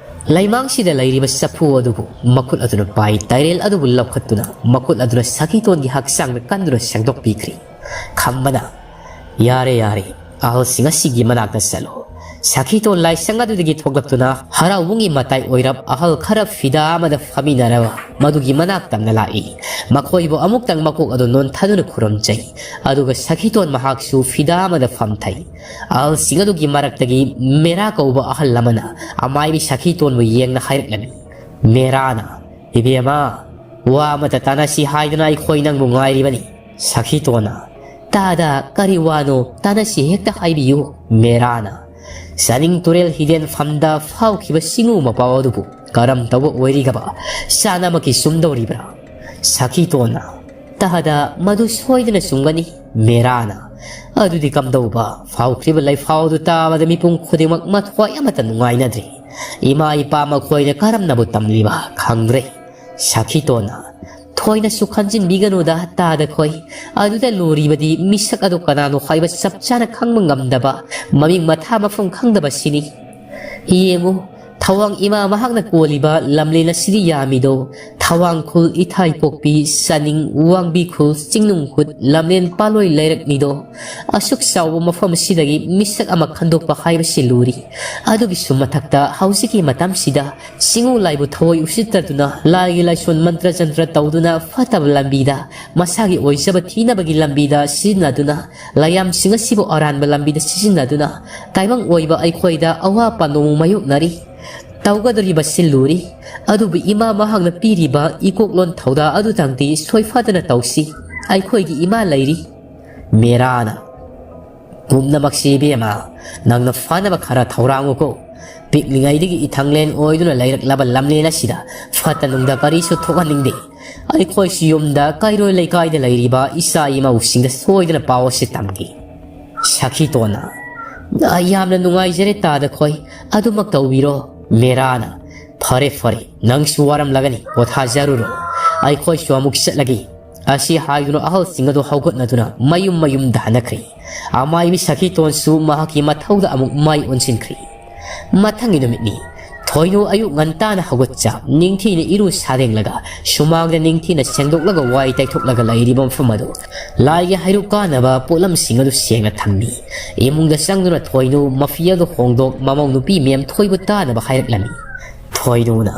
ꯂꯩꯃꯥꯡꯁꯤꯗ ꯂꯩꯔꯤꯕ ꯆꯐꯨ ꯑꯗꯨꯕꯨ ꯃꯈꯨꯠ ꯑꯗꯨꯅ ꯄꯥꯏ, ꯇꯥꯏꯔꯦꯜ ꯑꯗꯨꯕꯨ ꯂꯧꯈꯠꯇꯨꯅ ꯃꯈꯨꯠ ꯑꯗꯨꯅ ꯁꯈꯤꯇꯣꯟꯒꯤ ꯍꯛꯆꯥꯡꯗ ꯀꯟꯗꯨꯅ ꯁꯦꯡꯗꯣꯛꯄꯤꯈ꯭ꯔꯦ꯫ ꯈꯝꯕꯅ, "ꯌꯥꯔꯦ, ꯌꯥꯔꯦ, ꯑꯍꯜꯁꯤꯡ ꯑꯁꯤꯒꯤ ꯃꯅꯥꯛꯇ ꯆꯠꯂꯣ꯫" ꯁꯈꯤꯇꯣꯟ ꯂꯥꯏꯁꯪ ꯑꯗꯨꯗꯒꯤ ꯊꯣꯛꯂꯛꯇꯨꯅ ꯍꯔꯥꯎꯕꯨꯡꯒꯤ ꯃꯇꯥꯏ ꯑꯣꯏꯔꯞ ꯑꯍꯜ ꯈꯔ ꯐꯤꯗꯥ ꯑꯃꯗ ꯐꯝꯃꯤꯟꯅꯔꯕ ꯃꯗꯨꯒꯤ ꯃꯅꯥꯛ ꯇꯝꯅ ꯂꯥꯛꯏ꯫ ꯃꯈꯣꯏꯕꯨ ꯑꯃꯨꯛꯇꯪ ꯃꯀꯣꯛ ꯑꯗꯨ ꯅꯣꯟꯊꯗꯨꯅ ꯈꯨꯔꯨꯝꯖꯩ꯫ ꯑꯗꯨꯒ ꯁꯈꯤꯇꯣꯟ ꯃꯍꯥꯛꯁꯨ ꯐꯤꯗꯥ ꯑꯃꯗ ꯐꯝꯊꯩ꯫ ꯑꯍꯜꯁꯤꯡ ꯑꯗꯨꯒꯤ ꯃꯔꯛꯇꯒꯤ ꯃꯦꯔꯥ ꯀꯧꯕ ꯑꯍꯜ ꯑꯃꯅ ꯑꯃꯥꯏꯕꯤ ꯁꯈꯤꯇꯣꯟꯕꯨ ꯌꯦꯡꯅ ꯍꯥꯏꯔꯛꯂꯝꯃꯤ꯫ ꯃꯦꯔꯥꯅ, "ꯏꯕꯦꯝꯃ, ꯋꯥ ꯑꯃꯇ ꯇꯥꯟꯅꯁꯤ ꯍꯥꯏꯗꯨꯅ ꯑꯩꯈꯣꯏ ꯅꯪꯕꯨ ꯉꯥꯏꯔꯤꯕꯅꯤ꯫" ꯁꯈꯤꯇꯣꯟꯅ, "ꯇꯥꯗ, ꯀꯔꯤ ꯋꯥꯅꯣ? ꯇꯥꯟꯅꯁꯤ, ꯍꯦꯛꯇ ꯍꯥꯏꯕꯤꯌꯨ꯫" ꯃꯦꯔꯥꯅ, "ꯆꯥꯅꯤꯡ ꯇꯨꯔꯦꯜ ꯍꯤꯗꯦꯟꯐꯝꯗ ꯐꯥꯎꯈꯤꯕ ꯁꯤꯡꯎ ꯃꯄꯥꯎ ꯑꯗꯨꯕꯨ ꯀꯔꯝ ꯇꯧꯕ ꯑꯣꯏꯔꯤꯒꯕ? ꯆꯥꯅꯃꯛꯀꯤ ꯆꯨꯝꯗꯧꯔꯤꯕ꯭ꯔꯥ?" ꯁꯈꯤꯇꯣꯟꯅ, "ꯇꯥꯗ, ꯃꯗꯨ ꯁꯣꯏꯗꯅ ꯆꯨꯝꯒꯅꯤ꯫" ꯃꯦꯔꯥꯅ, "ꯑꯗꯨꯗꯤ ꯀꯝꯗꯧꯕ? ꯐꯥꯎꯈ꯭ꯔꯤꯕ ꯂꯩꯐꯥꯎ ꯑꯗꯨ ꯇꯥꯕꯗ ꯃꯤꯄꯨꯝ ꯈꯨꯗꯤꯡꯃꯛ ꯃꯊ꯭ꯋꯥꯏ ꯑꯃꯠꯇ ꯅꯨꯡꯉꯥꯏꯅꯗ꯭ꯔꯦ꯫ ꯏꯃꯥ ꯏꯄꯥ ꯃꯈꯣꯏꯅ ꯀꯔꯝꯅꯕꯨ ꯇꯝꯂꯤꯕ ꯈꯪꯗ꯭ꯔꯦ꯫" ꯁꯈꯤꯇꯣꯟꯅ, "ꯊꯣꯏꯅꯁꯨ ꯈꯟꯖꯤꯟꯕꯤꯒꯅꯨꯗ ꯇꯥꯗ ꯈꯣꯏ꯫ ꯑꯗꯨꯗ ꯂꯨꯔꯤꯕꯗꯤ ꯃꯤꯁꯛ ꯑꯗꯨ ꯀꯅꯥꯅꯣ ꯍꯥꯏꯕ ꯆꯞ ꯆꯥꯅ ꯈꯪꯕ ꯉꯝꯗꯕ, ꯃꯃꯤꯡ ꯃꯊꯥ ꯃꯐꯝ ꯈꯪꯗꯕ ꯁꯤꯅꯤ꯫ ꯌꯦꯡꯉꯨ, ꯊꯋꯥꯡ ꯏꯃꯥ ꯃꯍꯥꯛꯅ ꯀꯣꯜꯂꯤꯕ ꯂꯝꯂꯦꯟ ꯑꯁꯤꯗꯤ ꯌꯥꯝꯃꯤꯗꯣ, ꯊꯋꯥꯡ ꯈꯨꯜ, ꯏꯊꯥꯏꯄꯣꯛꯄꯤ, ꯆꯥꯅꯤꯡ, ꯋꯥꯡꯕꯤ ꯈꯨꯜ, ꯆꯤꯡꯅꯨꯡ ꯈꯨꯠ, ꯂꯝꯂꯦꯟ ꯄꯥꯂꯣꯏ ꯂꯩꯔꯛꯅꯤꯗꯣ꯫ ꯑꯁꯨꯛ ꯆꯥꯎꯕ ꯃꯐꯝ ꯑꯁꯤꯗꯒꯤ ꯃꯤꯁꯛ ꯑꯃ ꯈꯟꯗꯣꯛꯄ ꯍꯥꯏꯕꯁꯤ ꯂꯨꯔꯤ꯫ ꯑꯗꯨꯒꯤꯁꯨ ꯃꯊꯛꯇ ꯍꯧꯖꯤꯛꯀꯤ ꯃꯇꯝꯁꯤꯗ ꯆꯤꯡꯎ ꯂꯥꯏꯕꯨ ꯊꯑꯣꯏ ꯎꯁꯤꯠꯇꯗꯨꯅ, ꯂꯥꯏꯒꯤ ꯂꯥꯏꯁꯣꯟ ꯃꯟꯇ꯭ꯔ ꯖꯟꯇ꯭ꯔ ꯇꯧꯗꯨꯅ ꯐꯠꯇꯕ ꯂꯝꯕꯤꯗ, ꯃꯁꯥꯒꯤ ꯑꯣꯏꯖꯕ ꯊꯤꯅꯕꯒꯤ ꯂꯝꯕꯤꯗ ꯁꯤꯖꯤꯟꯅꯗꯨꯅ, ꯂꯥꯏꯌꯥꯝꯁꯤꯡ ꯑꯁꯤꯕꯨ ꯑꯔꯥꯟꯕ ꯂꯝꯕꯤꯗ ꯁꯤꯖꯤꯟꯅꯗꯨꯅ ꯇꯥꯏꯕꯪ ꯑꯣꯏꯕ ꯑꯩꯈꯣꯏꯗ ꯑꯋꯥ ꯄꯥꯟꯗꯣꯡ ꯃꯥꯌꯣꯛꯅꯔꯤ꯫ ꯇꯧꯒꯗꯧꯔꯤꯕꯁꯤ ꯂꯨꯔꯤ꯫ ꯑꯗꯨꯕꯨ ꯏꯃꯥ ꯃꯍꯥꯛꯅ ꯄꯤꯔꯤꯕ ꯏꯀꯣꯛꯂꯣꯟ ꯊꯧꯗꯥ ꯑꯗꯨꯇꯪꯗꯤ ꯁꯣꯏꯐꯗꯅ ꯇꯧꯁꯤ꯫ ꯑꯩꯈꯣꯏꯒꯤ ꯏꯃꯥ ꯂꯩꯔꯤ꯫ ꯃꯦꯔꯥꯅ, "ꯄꯨꯝꯅꯃꯛꯁꯤ ꯏꯕꯦꯝꯃ, ꯅꯪꯅ ꯐꯅꯕ ꯈꯔ ꯊꯧꯔꯥꯡꯉꯨꯀꯣ꯫ ꯄꯤꯛꯂꯤꯉꯩꯗꯒꯤ ꯏꯊꯪꯂꯦꯟ ꯑꯣꯏꯗꯨꯅ ꯂꯩꯔꯛꯂꯕ ꯂꯝꯂꯦꯟ ꯑꯁꯤꯗ ꯐꯠꯇ ꯅꯨꯡꯗ ꯀꯔꯤꯁꯨ ꯊꯣꯛꯍꯟꯅꯤꯡꯗꯦ꯫ ꯑꯩꯈꯣꯏꯁꯨ ꯌꯨꯝꯗ ꯀꯩꯔꯣꯏ ꯂꯩꯀꯥꯏꯗ ꯂꯩꯔꯤꯕ ꯏꯆꯥ ꯏꯃꯧꯁꯤꯡꯗ ꯁꯣꯏꯗꯅ ꯄꯥꯎ ꯑꯁꯤ ꯇꯝꯒꯦ꯫" ꯁꯈꯤꯇꯣꯟꯅ, "ꯑ, ꯌꯥꯝꯅ ꯅꯨꯡꯉꯥꯏꯖꯔꯦ ꯇꯥꯗ ꯈꯣꯏ, ꯑꯗꯨꯃꯛ ꯇꯧꯕꯤꯔꯣ꯫" ꯃꯦꯔꯥꯅ, "ꯐꯔꯦ ꯐꯔꯦ, ꯅꯪꯁꯨ ꯋꯥꯔꯝꯂꯒꯅꯤ, ꯄꯣꯊꯥꯖꯔꯨꯔꯣ꯫ ꯑꯩꯈꯣꯏꯁꯨ ꯑꯃꯨꯛ ꯆꯠꯂꯒꯦ꯫" ꯑꯁꯤ ꯍꯥꯏꯗꯨꯅ ꯑꯍꯜꯁꯤꯡ ꯑꯗꯨ ꯍꯧꯒꯠꯅꯗꯨꯅ ꯃꯌꯨꯝ ꯃꯌꯨꯝꯗ ꯍꯟꯅꯈ꯭ꯔꯦ꯫ ꯑꯃꯥꯏꯕꯤ ꯁꯈꯤꯇꯣꯟꯁꯨ ꯃꯍꯥꯛꯀꯤ ꯃꯊꯧꯗ ꯑꯃꯨꯛ ꯃꯥꯏ ꯑꯣꯟꯁꯤꯟꯈ꯭ꯔꯦ꯫ ꯃꯊꯪꯒꯤ ꯅꯨꯃꯤꯠꯅꯤ꯫ ꯊꯣꯏꯅꯨ ꯑꯌꯨꯛ ꯉꯟꯇꯥꯅ ꯍꯧꯒꯠꯆ, ꯅꯤꯡꯊꯤꯅ ꯏꯔꯨ ꯁꯥꯗꯦꯡꯂꯒ, ꯁꯨꯃꯥꯡꯗ ꯅꯤꯡꯊꯤꯅ ꯁꯦꯡꯗꯣꯛꯂꯒ ꯋꯥꯏ ꯇꯩꯊꯣꯛꯂꯒ ꯂꯩꯔꯤꯕ ꯃꯐꯝ ꯑꯗꯨ, ꯂꯥꯏꯒꯤ ꯍꯩꯔꯨꯛ ꯀꯥꯅꯕ ꯄꯣꯠꯂꯝꯁꯤꯡ ꯑꯗꯨ ꯁꯦꯡꯅ ꯊꯝꯃꯤ꯫ ꯏꯃꯨꯡꯗ ꯆꯪꯗꯨꯅ ꯊꯣꯏꯅꯨ ꯃꯐꯤ ꯑꯗꯨ ꯍꯣꯡꯗꯣꯛ, ꯃꯃꯧ ꯅꯨꯄꯤ ꯃꯦꯝꯊꯣꯏꯕꯨ ꯇꯥꯅꯕ ꯍꯥꯏꯔꯛꯂꯝꯃꯤ꯫ ꯊꯣꯏꯅꯨꯅ,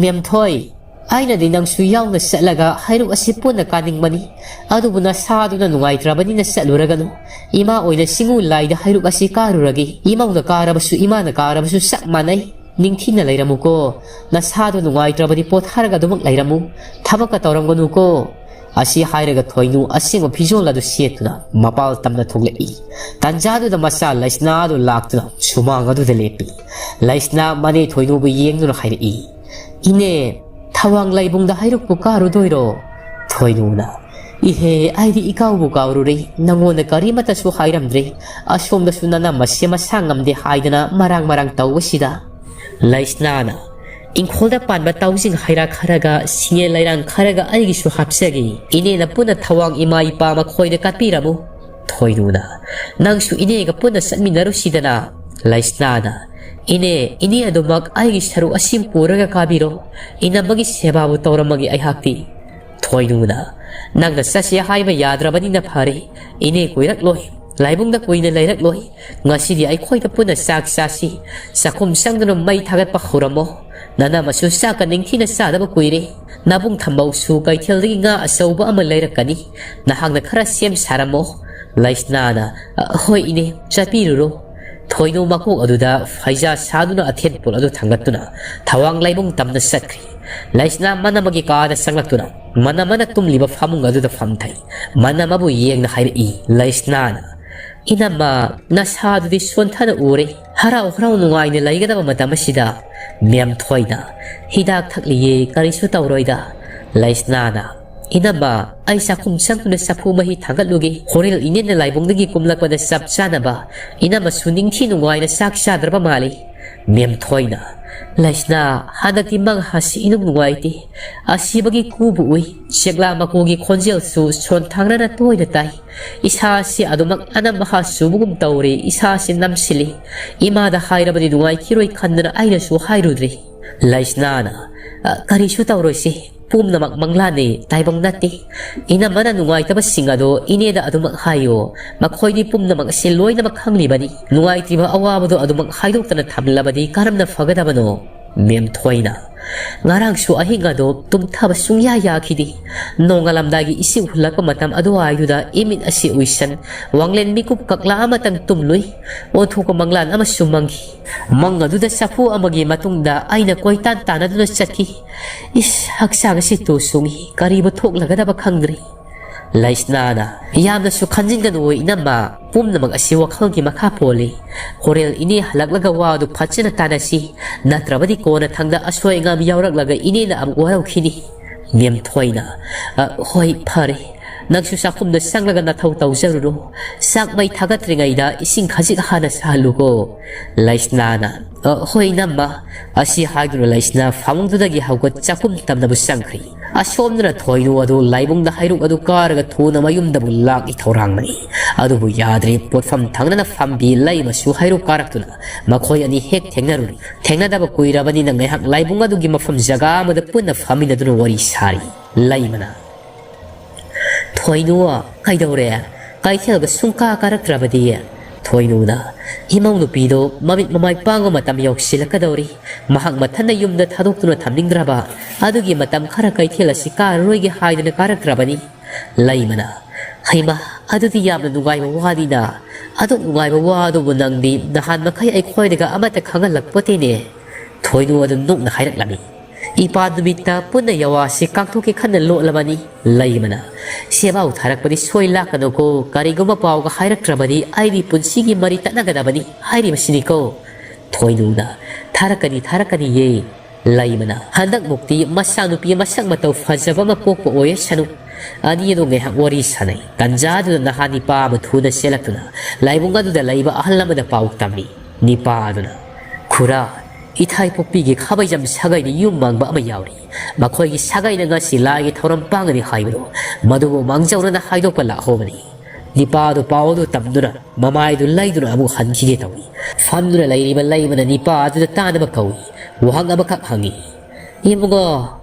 "ꯃꯦꯝꯊꯣꯏ, ꯑꯩꯅꯗꯤ ꯅꯪꯁꯨ ꯌꯥꯎꯅ ꯆꯠꯂꯒ ꯍꯩꯔꯨꯛ ꯑꯁꯤ ꯄꯨꯟꯅ ꯀꯥꯅꯤꯡꯕꯅꯤ꯫ ꯑꯗꯨꯕꯨ ꯅꯁꯥꯗꯨꯅ ꯅꯨꯡꯉꯥꯏꯇ꯭ꯔꯕꯅꯤꯅ ꯆꯠꯂꯨꯔꯒꯅꯨ꯫ ꯏꯃꯥ ꯑꯣꯏꯅ ꯆꯤꯡꯉꯨ ꯂꯥꯏꯗ ꯍꯩꯔꯨꯛ ꯑꯁꯤ ꯀꯥꯔꯨꯔꯒꯦ꯫ ꯏꯃꯧꯅ ꯀꯥꯔꯕꯁꯨ ꯏꯃꯥꯅ ꯀꯥꯔꯕꯁꯨ ꯆꯞ ꯃꯥꯟꯅꯩ꯫ ꯅꯤꯡꯊꯤꯅ ꯂꯩꯔꯝꯃꯨꯀꯣ꯫ ꯅꯁꯥꯗꯨ ꯅꯨꯡꯉꯥꯏꯇ꯭ꯔꯕꯗꯤ ꯄꯣꯊꯥꯔꯒ ꯑꯗꯨꯃꯛ ꯂꯩꯔꯝꯃꯨ꯫ ꯊꯕꯛꯀ ꯇꯧꯔꯝꯒꯅꯨꯀꯣ꯫" ꯑꯁꯤ ꯍꯥꯏꯔꯒ ꯊꯣꯏꯅꯨ ꯑꯁꯦꯡꯕ ꯐꯤꯖꯣꯜ ꯑꯗꯨ ꯁꯦꯠꯇꯨꯅ ꯃꯄꯥꯜ ꯇꯝꯅ ꯊꯣꯛꯂꯛꯏ꯫ ꯇꯟꯖꯥꯗꯨꯗ ꯃꯆꯥ ꯂꯩꯁꯅꯥ ꯑꯗꯨ ꯂꯥꯛꯇꯨꯅ ꯁꯨꯃꯥꯡ ꯑꯗꯨꯗ ꯂꯦꯞꯄꯤ꯫ ꯂꯩꯁꯅꯥ ꯃꯅꯦ ꯊꯣꯏꯅꯨꯕꯨ ꯌꯦꯡꯗꯨꯅ ꯍꯥꯏꯔꯛꯏ, "ꯏꯅꯦ, ꯊꯋꯥꯡ ꯂꯩꯕꯨꯡꯗ ꯍꯩꯔꯨꯛꯄꯨ ꯀꯥꯔꯨꯗꯣꯏꯔꯣ?" ꯊꯣꯏꯅꯨꯅ, "ꯏꯍꯦ, ꯑꯩꯗꯤ ꯏꯀꯥꯎꯕꯨ ꯀꯥꯎꯔꯨꯔꯦ, ꯅꯉꯣꯟꯗ ꯀꯔꯤꯃꯠꯇꯁꯨ ꯍꯥꯏꯔꯝꯗ꯭ꯔꯦ꯫ ꯑꯁꯣꯝꯗꯁꯨ ꯅꯅꯝꯃꯁꯦ ꯃꯁꯥ ꯉꯝꯗꯦ ꯍꯥꯏꯗꯅ ꯃꯔꯥꯡ ꯃꯔꯥꯡ ꯇꯧꯕꯁꯤꯗ꯫" ꯂꯩꯁꯅꯥꯅ, "ꯏꯪꯈꯣꯜꯗ ꯄꯥꯟꯕ ꯇꯥꯎꯖꯤꯡ ꯍꯩꯔꯥ ꯈꯔꯒ ꯁꯤꯡꯉꯦ ꯂꯩꯔꯥꯡ ꯈꯔꯒ ꯑꯩꯒꯤꯁꯨ ꯍꯥꯞꯆꯒꯦ꯫ ꯏꯅꯦꯅ ꯄꯨꯟꯅ ꯊꯋꯥꯡ ꯏꯃꯥ ꯏꯄꯥ ꯃꯈꯣꯏꯗ ꯀꯠꯄꯤꯔꯝꯃꯨ꯫" ꯊꯣꯏꯅꯨꯅ, "ꯅꯪꯁꯨ ꯏꯅꯦꯒ ꯄꯨꯟꯅ ꯆꯠꯃꯤꯟꯅꯔꯨꯁꯤꯗꯅ꯫" ꯂꯩꯁꯅꯥꯅ, "ꯏꯅꯦ, ꯏꯅꯦ ꯑꯗꯨꯃꯛ ꯑꯩꯒꯤ ꯁꯔꯨꯛ ꯑꯁꯤ ꯄꯨꯔꯒ ꯀꯥꯕꯤꯔꯣ꯫ ꯏꯅꯝꯃꯒꯤ ꯁꯦꯕꯥꯕꯨ ꯇꯧꯔꯝꯃꯒꯦ ꯑꯩꯍꯥꯛꯇꯤ꯫" ꯊꯣꯏꯅꯨꯅ, "ꯅꯪꯅ ꯆꯠꯁꯦ ꯍꯥꯏꯕ ꯌꯥꯗ꯭ꯔꯕꯅꯤꯅ ꯐꯔꯦ꯫ ꯏꯅꯦ ꯀꯨꯏꯔꯛꯂꯣꯏ꯫ ꯂꯥꯏꯕꯨꯡꯗ ꯀꯨꯏꯅ ꯂꯩꯔꯛꯂꯣꯏ꯫ ꯉꯁꯤꯗꯤ ꯑꯩꯈꯣꯏꯗ ꯄꯨꯟꯅ ꯆꯥꯛ ꯆꯥꯁꯤ꯫ ꯆꯥꯛꯈꯨꯝ ꯆꯪꯗꯨꯅ ꯃꯩ ꯊꯥꯒꯠꯄ ꯍꯧꯔꯝꯃꯣ꯫ ꯅꯅꯝꯃꯁꯨ ꯆꯥꯛꯀ ꯅꯤꯡꯊꯤꯅ ꯆꯥꯗꯕ ꯀꯨꯏꯔꯦ꯫ ꯅꯕꯨꯡ ꯊꯝꯕꯧꯁꯨ ꯀꯩꯊꯦꯜꯗꯒꯤ ꯉꯥ ꯑꯆꯧꯕ ꯑꯃ ꯂꯩꯔꯛꯀꯅꯤ꯫ ꯅꯍꯥꯛꯅ ꯈꯔ ꯁꯦꯝ ꯁꯥꯔꯝꯃꯣ꯫" ꯂꯩꯁꯅꯥꯅ, "ꯑ, ꯍꯣꯏ ꯏꯅꯦ, ꯆꯠꯄꯤꯔꯨꯔꯣ꯫" ꯊꯣꯏꯅꯨ ꯃꯀꯣꯛ ꯑꯗꯨꯗ ꯐꯩꯖꯥ ꯁꯥꯗꯨꯅ ꯑꯊꯦꯟ ꯄꯣꯠ ꯑꯗꯨ ꯊꯥꯡꯒꯠꯇꯨꯅ ꯊꯋꯥꯡ ꯂꯩꯕꯨꯡ ꯇꯝꯅ ꯆꯠꯈ꯭ꯔꯤ꯫ ꯂꯩꯁꯅꯥ ꯃꯅꯝꯃꯒꯤ ꯀꯥꯗ ꯆꯪꯂꯛꯇꯨꯅ ꯃꯅꯝꯃꯅ ꯇꯨꯝꯂꯤꯕ ꯐꯃꯨꯡ ꯑꯗꯨꯗ ꯐꯝꯊꯩ꯫ ꯃꯅꯝꯃꯕꯨ ꯌꯦꯡꯅ ꯍꯥꯏꯔꯛꯏ ꯂꯩꯁꯅꯥꯅ, "ꯏꯅꯝꯃ, ꯅꯁꯥꯗꯨꯗꯤ ꯁꯣꯟꯊꯅ ꯎꯔꯦ꯫ ꯍꯔꯥꯎ ꯍꯔꯥꯎ ꯅꯨꯡꯉꯥꯏꯅ ꯂꯩꯒꯗꯕ ꯃꯇꯝ ꯑꯁꯤꯗ꯫" ꯃꯦꯝꯊꯣꯏꯅ, "ꯍꯤꯗꯥꯛ ꯊꯛꯂꯤꯌꯦ, ꯀꯔꯤꯁꯨ ꯇꯧꯔꯣꯏꯗ꯫" ꯂꯩꯁꯅꯥꯅ, "ꯏꯅꯝꯃ, ꯑꯩ ꯆꯥꯛꯈꯨꯝ ꯆꯪꯗꯨꯅ ꯆꯐꯨ ꯃꯍꯤ ꯊꯥꯡꯒꯠꯂꯨꯒꯦ꯫ ꯍꯣꯔꯦꯜ ꯏꯅꯦꯅ ꯂꯥꯏꯕꯨꯡꯗꯒꯤ ꯀꯨꯝꯂꯛꯄꯗ ꯆꯞ ꯆꯥꯅꯕ꯫ ꯏꯅꯝꯃꯁꯨ ꯅꯤꯡꯊꯤ ꯅꯨꯡꯉꯥꯏꯅ ꯆꯥꯛ ꯆꯥꯗ꯭ꯔꯕ ꯃꯥꯜꯂꯤ꯫" ꯃꯦꯝꯊꯣꯏꯅ, "ꯂꯩꯁꯅꯥ, ꯍꯟꯗꯛꯇꯤ ꯃꯪ ꯍꯥꯁꯤ ꯏꯅꯨꯡ ꯅꯨꯡꯉꯥꯏꯇꯦ꯫ ꯑꯁꯤꯕꯒꯤ ꯀꯨꯕꯨ ꯎꯏ꯫ ꯆꯦꯛꯂꯥ ꯃꯀꯨꯒꯤ ꯈꯣꯟꯖꯦꯜꯁꯨ ꯁꯣꯟꯊꯥꯡꯅꯅ ꯇꯣꯏꯅ ꯇꯥꯏ꯫ ꯏꯁꯥꯁꯤ ꯑꯗꯨꯃꯛ ꯑꯅꯝ ꯑꯍꯥ ꯆꯨꯕꯒꯨꯝ ꯇꯧꯔꯦ, ꯏꯁꯥꯁꯤ ꯅꯝꯁꯤꯜꯂꯤ꯫ ꯏꯃꯥꯗ ꯍꯥꯏꯔꯕꯗꯤ ꯅꯨꯡꯉꯥꯏꯈꯤꯔꯣꯏ ꯈꯟꯗꯅ ꯑꯩꯅꯁꯨ ꯍꯥꯏꯔꯨꯗ꯭ꯔꯦ꯫" ꯂꯩꯁꯅꯥꯅ, "ꯑ, ꯀꯔꯤꯁꯨ ꯇꯧꯔꯣꯏꯁꯦ꯫ ꯄꯨꯝꯅꯃꯛ ꯃꯪꯂꯥꯟꯅꯤ, ꯇꯥꯏꯕꯪ ꯅꯠꯇꯦ꯫ ꯏꯅꯝꯃꯅ ꯅꯨꯡꯉꯥꯏꯇꯕꯁꯤꯡ ꯑꯗꯣ ꯏꯅꯦꯗ ꯑꯗꯨꯃꯛ ꯍꯥꯏꯌꯣ꯫ ꯃꯈꯣꯏꯗꯤ ꯄꯨꯝꯅꯃꯛ ꯑꯁꯤ ꯂꯣꯏꯅꯃꯛ ꯈꯪꯂꯤꯕꯅꯤ꯫ ꯅꯨꯡꯉꯥꯏꯇ꯭ꯔꯤꯕ ꯑꯋꯥꯕꯗꯣ ꯑꯗꯨꯃꯛ ꯍꯥꯏꯗꯣꯛꯇꯅ ꯊꯝꯂꯕꯗꯤ ꯀꯔꯝꯅ ꯐꯒꯗꯕꯅꯣ?" ꯃꯦꯝꯊꯣꯏꯅ, "ꯉꯔꯥꯡꯁꯨ ꯑꯍꯤꯡ ꯑꯗꯣ ꯇꯨꯝꯊꯕ ꯁꯨꯡꯌꯥ ꯌꯥꯈꯤꯗꯦ꯫ ꯅꯣꯡꯉꯥꯜꯂꯝꯗꯥꯏꯒꯤ ꯏꯁꯤꯡ ꯍꯨꯜꯂꯛꯄ ꯃꯇꯝ ꯑꯗꯨꯋꯥꯏꯗꯨꯗ ꯏꯃꯤꯠ ꯑꯁꯤ ꯎꯏꯁꯟ, ꯋꯥꯡꯂꯦꯟ ꯃꯤꯀꯨꯞ ꯀꯛꯂꯥ ꯑꯃꯇꯪ ꯇꯨꯝꯂꯨꯏ꯫ ꯑꯣꯟꯊꯣꯛꯄ ꯃꯪꯂꯥꯟ ꯑꯃꯁꯨ ꯃꯪꯈꯤ꯫ ꯃꯪ ꯑꯗꯨꯗ ꯆꯐꯨ ꯑꯃꯒꯤ ꯃꯇꯨꯡꯗ ꯑꯩꯅ ꯀꯣꯏꯇꯥꯟ ꯇꯥꯟꯅꯗꯨꯅ ꯆꯠꯈꯤ꯫ ꯏꯁ, ꯍꯛꯆꯥꯡ ꯑꯁꯤ ꯇꯨ ꯁꯨꯡꯏ, ꯀꯔꯤꯕꯨ ꯊꯣꯛꯂꯒꯗꯕ ꯈꯪꯗ꯭ꯔꯦ꯫" ꯂꯩꯁꯅꯥꯅ, "ꯌꯥꯝꯅꯁꯨ ꯈꯟꯖꯤꯟꯒꯅꯨ ꯏꯅꯝꯃ, ꯄꯨꯝꯅꯃꯛ ꯑꯁꯤ ꯋꯥꯈꯜꯒꯤ ꯃꯈꯥ ꯄꯣꯜꯂꯤ꯫ ꯍꯣꯔꯦꯜ ꯏꯅꯦ ꯍꯜꯂꯛꯂꯒ ꯋꯥꯗꯨ ꯐꯖꯅ ꯇꯥꯟꯅꯁꯤ, ꯅꯠꯇ꯭ꯔꯕꯗꯤ ꯀꯣꯟꯅ ꯊꯪꯗ ꯑꯁꯣꯏ ꯑꯉꯥꯝ ꯌꯥꯎꯔꯛꯂꯒ ꯏꯅꯦꯅ ꯑꯃꯨꯛ ꯋꯥꯔꯧꯈꯤꯅꯤ꯫" ꯃꯦꯝꯊꯣꯏꯅ, "ꯑ, ꯍꯣꯏ, ꯐꯔꯦ꯫ ꯅꯪꯁꯨ ꯆꯥꯛꯈꯨꯝꯗ ꯆꯪꯂꯒ ꯅꯊꯧ ꯇꯧꯖꯔꯨꯔꯣ꯫ ꯆꯥꯛ ꯃꯩ ꯊꯥꯒꯠꯇ꯭ꯔꯤꯉꯩꯗ ꯏꯁꯤꯡ ꯈꯖꯤꯛ ꯍꯥꯟꯅ ꯁꯥꯍꯜꯂꯨꯀꯣ꯫" ꯂꯩꯁꯅꯥꯅ, "ꯑ, ꯍꯣꯏ, ꯏꯅꯝꯃ꯫" ꯑꯁꯤ ꯍꯥꯏꯗꯨꯅ ꯂꯩꯁꯅꯥ ꯐꯃꯨꯡꯗꯨꯗꯒꯤ ꯍꯧꯒꯠ ꯆꯥꯛꯈꯨꯝ ꯇꯝꯅꯕ ꯆꯪꯈ꯭ꯔꯤ꯫ ꯑꯁꯣꯝꯗꯅ ꯊꯣꯏꯅꯨ ꯑꯗꯨ ꯂꯥꯏꯕꯨꯡꯗ ꯍꯩꯔꯨꯛ ꯑꯗꯨ ꯀꯥꯔꯒ ꯊꯨꯅ ꯃꯌꯨꯝꯗꯕꯨ ꯂꯥꯛꯏ ꯊꯧꯔꯥꯡꯕꯅꯤ꯫ ꯑꯗꯨꯕꯨ ꯌꯥꯗ꯭ꯔꯦ, ꯄꯣꯠꯐꯝ ꯊꯪꯅꯅ ꯐꯝꯕꯤ ꯂꯩꯃꯁꯨ ꯍꯩꯔꯨꯛ ꯀꯥꯔꯛꯇꯨꯅ ꯃꯈꯣꯏ ꯑꯅꯤ ꯍꯦꯛ ꯊꯦꯡꯅꯔꯨꯔꯤ꯫ ꯊꯦꯡꯅꯗꯕ ꯀꯨꯏꯔꯕꯅꯤꯅ ꯉꯥꯏꯍꯥꯛ ꯂꯥꯏꯕꯨꯡ ꯑꯗꯨꯒꯤ ꯃꯐꯝ ꯖꯒꯥ ꯑꯃꯗ ꯄꯨꯟꯅ ꯐꯝꯃꯤꯟꯅꯗꯨꯅ ꯋꯥꯔꯤ ꯁꯥꯔꯤ꯫ ꯂꯩꯃꯅ, "ꯊꯣꯏꯅꯨ, ꯀꯩꯗꯧꯔꯦ? ꯀꯩꯊꯦꯜꯒ ꯁꯨꯡꯀꯥ ꯀꯥꯔꯛꯇ꯭ꯔꯕꯗꯤ?" ꯊꯣꯏꯅꯨꯅ, "ꯏꯃꯧ ꯅꯨꯄꯤꯗꯣ ꯃꯃꯤꯠ ꯃꯃꯥꯏ ꯄꯥꯡꯕ ꯃꯇꯝ ꯌꯧꯁꯤꯜꯂꯛꯀꯗꯧꯔꯤ꯫ ꯃꯍꯥꯛ ꯃꯊꯟꯗ ꯌꯨꯝꯗ ꯊꯥꯗꯣꯛꯇꯨꯅ ꯊꯝꯅꯤꯡꯗ꯭ꯔꯕ ꯑꯗꯨꯒꯤ ꯃꯇꯝ ꯈꯔ ꯀꯩꯊꯦꯜ ꯑꯁꯤ ꯀꯥꯔꯔꯣꯏꯒꯦ ꯍꯥꯏꯗꯨꯅ ꯀꯥꯔꯛꯇ꯭ꯔꯕꯅꯤ꯫" ꯂꯩꯃꯅ, "ꯍꯩꯃ, ꯑꯗꯨꯗꯤ ꯌꯥꯝꯅ ꯅꯨꯡꯉꯥꯏꯕ ꯋꯥꯅꯤꯅ꯫ ꯑꯗꯨꯛ ꯅꯨꯡꯉꯥꯏꯕ ꯋꯥ ꯑꯗꯨꯕꯨ ꯅꯪꯗꯤ ꯅꯍꯥꯟ ꯃꯈꯩ ꯑꯩꯈꯣꯏꯗꯒ ꯑꯃꯠꯇ ꯈꯪꯍꯜꯂꯛꯄꯣꯠꯇꯦꯅꯦ꯫" ꯊꯣꯏꯅꯨ ꯑꯗꯨ ꯅꯣꯛꯅ ꯍꯥꯏꯔꯛꯂꯝꯃꯤ꯫ "ꯏꯄꯥ ꯅꯨꯃꯤꯠꯇ ꯄꯨꯟꯅ ꯌꯥꯋꯥꯁꯤ ꯀꯥꯡꯊꯣꯛꯀꯦ ꯈꯟꯅ ꯂꯣꯠꯂꯕꯅꯤ꯫" ꯂꯩꯃꯅ, "ꯁꯦꯕꯥꯎ ꯊꯥꯔꯛꯄꯗꯤ ꯁꯣꯏ ꯂꯥꯛꯀꯅꯨꯀꯣ, ꯀꯔꯤꯒꯨꯝꯕ ꯄꯥꯎꯒ ꯍꯥꯏꯔꯛꯇ꯭ꯔꯕꯗꯤ ꯑꯩꯗꯤ ꯄꯨꯟꯁꯤꯒꯤ ꯃꯔꯤ ꯇꯠꯅꯒꯗꯕꯅꯤ ꯍꯥꯏꯔꯤꯕꯁꯤꯅꯤꯀꯣ꯫" ꯊꯣꯏꯅꯨꯅ, "ꯊꯥꯔꯛꯀꯅꯤ, ꯊꯥꯔꯛꯀꯅꯤꯌꯦ꯫" ꯂꯩꯃꯅ, "ꯍꯟꯗꯛꯃꯨꯛꯇꯤ ꯃꯆꯥꯅꯨꯄꯤ ꯃꯁꯛ ꯃꯇꯧ ꯐꯖꯕ ꯑꯃ ꯄꯣꯛꯄ ꯑꯣꯏꯁꯅꯨ꯫" ꯑꯅꯤ ꯑꯗꯨ ꯉꯥꯏꯍꯥꯛ ꯋꯥꯔꯤ ꯁꯥꯟꯅꯩ꯫ ꯇꯟꯖꯥꯗꯨꯗ ꯅꯍꯥ ꯅꯤꯄꯥ ꯑꯃ ꯊꯨꯅ ꯆꯦꯜꯂꯛꯇꯨꯅ ꯂꯥꯏꯕꯨꯡ ꯑꯗꯨꯗ ꯂꯩꯕ ꯑꯍꯜ ꯑꯃꯗ ꯄꯥꯎ ꯇꯝꯃꯤ꯫ ꯅꯤꯄꯥ ꯑꯗꯨꯅ, "ꯈꯨꯔꯥ, ꯏꯊꯥꯏ ꯄꯣꯛꯄꯤꯒꯤ ꯈꯥꯕꯩꯖꯝ ꯁꯥꯒꯩꯗ ꯌꯨꯝ ꯃꯥꯡꯕ ꯑꯃ ꯌꯥꯎꯔꯤ꯫ ꯃꯈꯣꯏꯒꯤ ꯁꯥꯒꯩꯅ ꯉꯁꯤ ꯂꯥꯏꯒꯤ ꯊꯧꯔꯝ ꯄꯥꯡꯒꯅꯤ ꯍꯥꯏꯕꯗꯨ, ꯃꯗꯨꯕꯨ ꯃꯥꯡꯖꯧꯅꯅ ꯍꯥꯏꯗꯣꯛꯄ ꯂꯥꯛꯍꯧꯕꯅꯤ꯫" ꯅꯤꯄꯥ ꯑꯗꯨ ꯄꯥꯎ ꯑꯗꯨ ꯇꯝꯗꯨꯅ ꯃꯃꯥꯏꯗꯨ ꯂꯩꯗꯨꯅ ꯑꯃꯨꯛ ꯍꯟꯈꯤꯒꯦ ꯇꯧꯏ꯫ ꯐꯝꯗꯨꯅ ꯂꯩꯔꯤꯕ ꯂꯩꯃꯅ ꯅꯤꯄꯥ ꯑꯗꯨꯗ ꯇꯥꯅꯕ ꯀꯧꯏ꯫ ꯋꯥꯍꯪ ꯑꯃꯈꯛ ꯍꯪꯉꯤ꯫ "ꯏꯕꯨꯡꯉꯣ,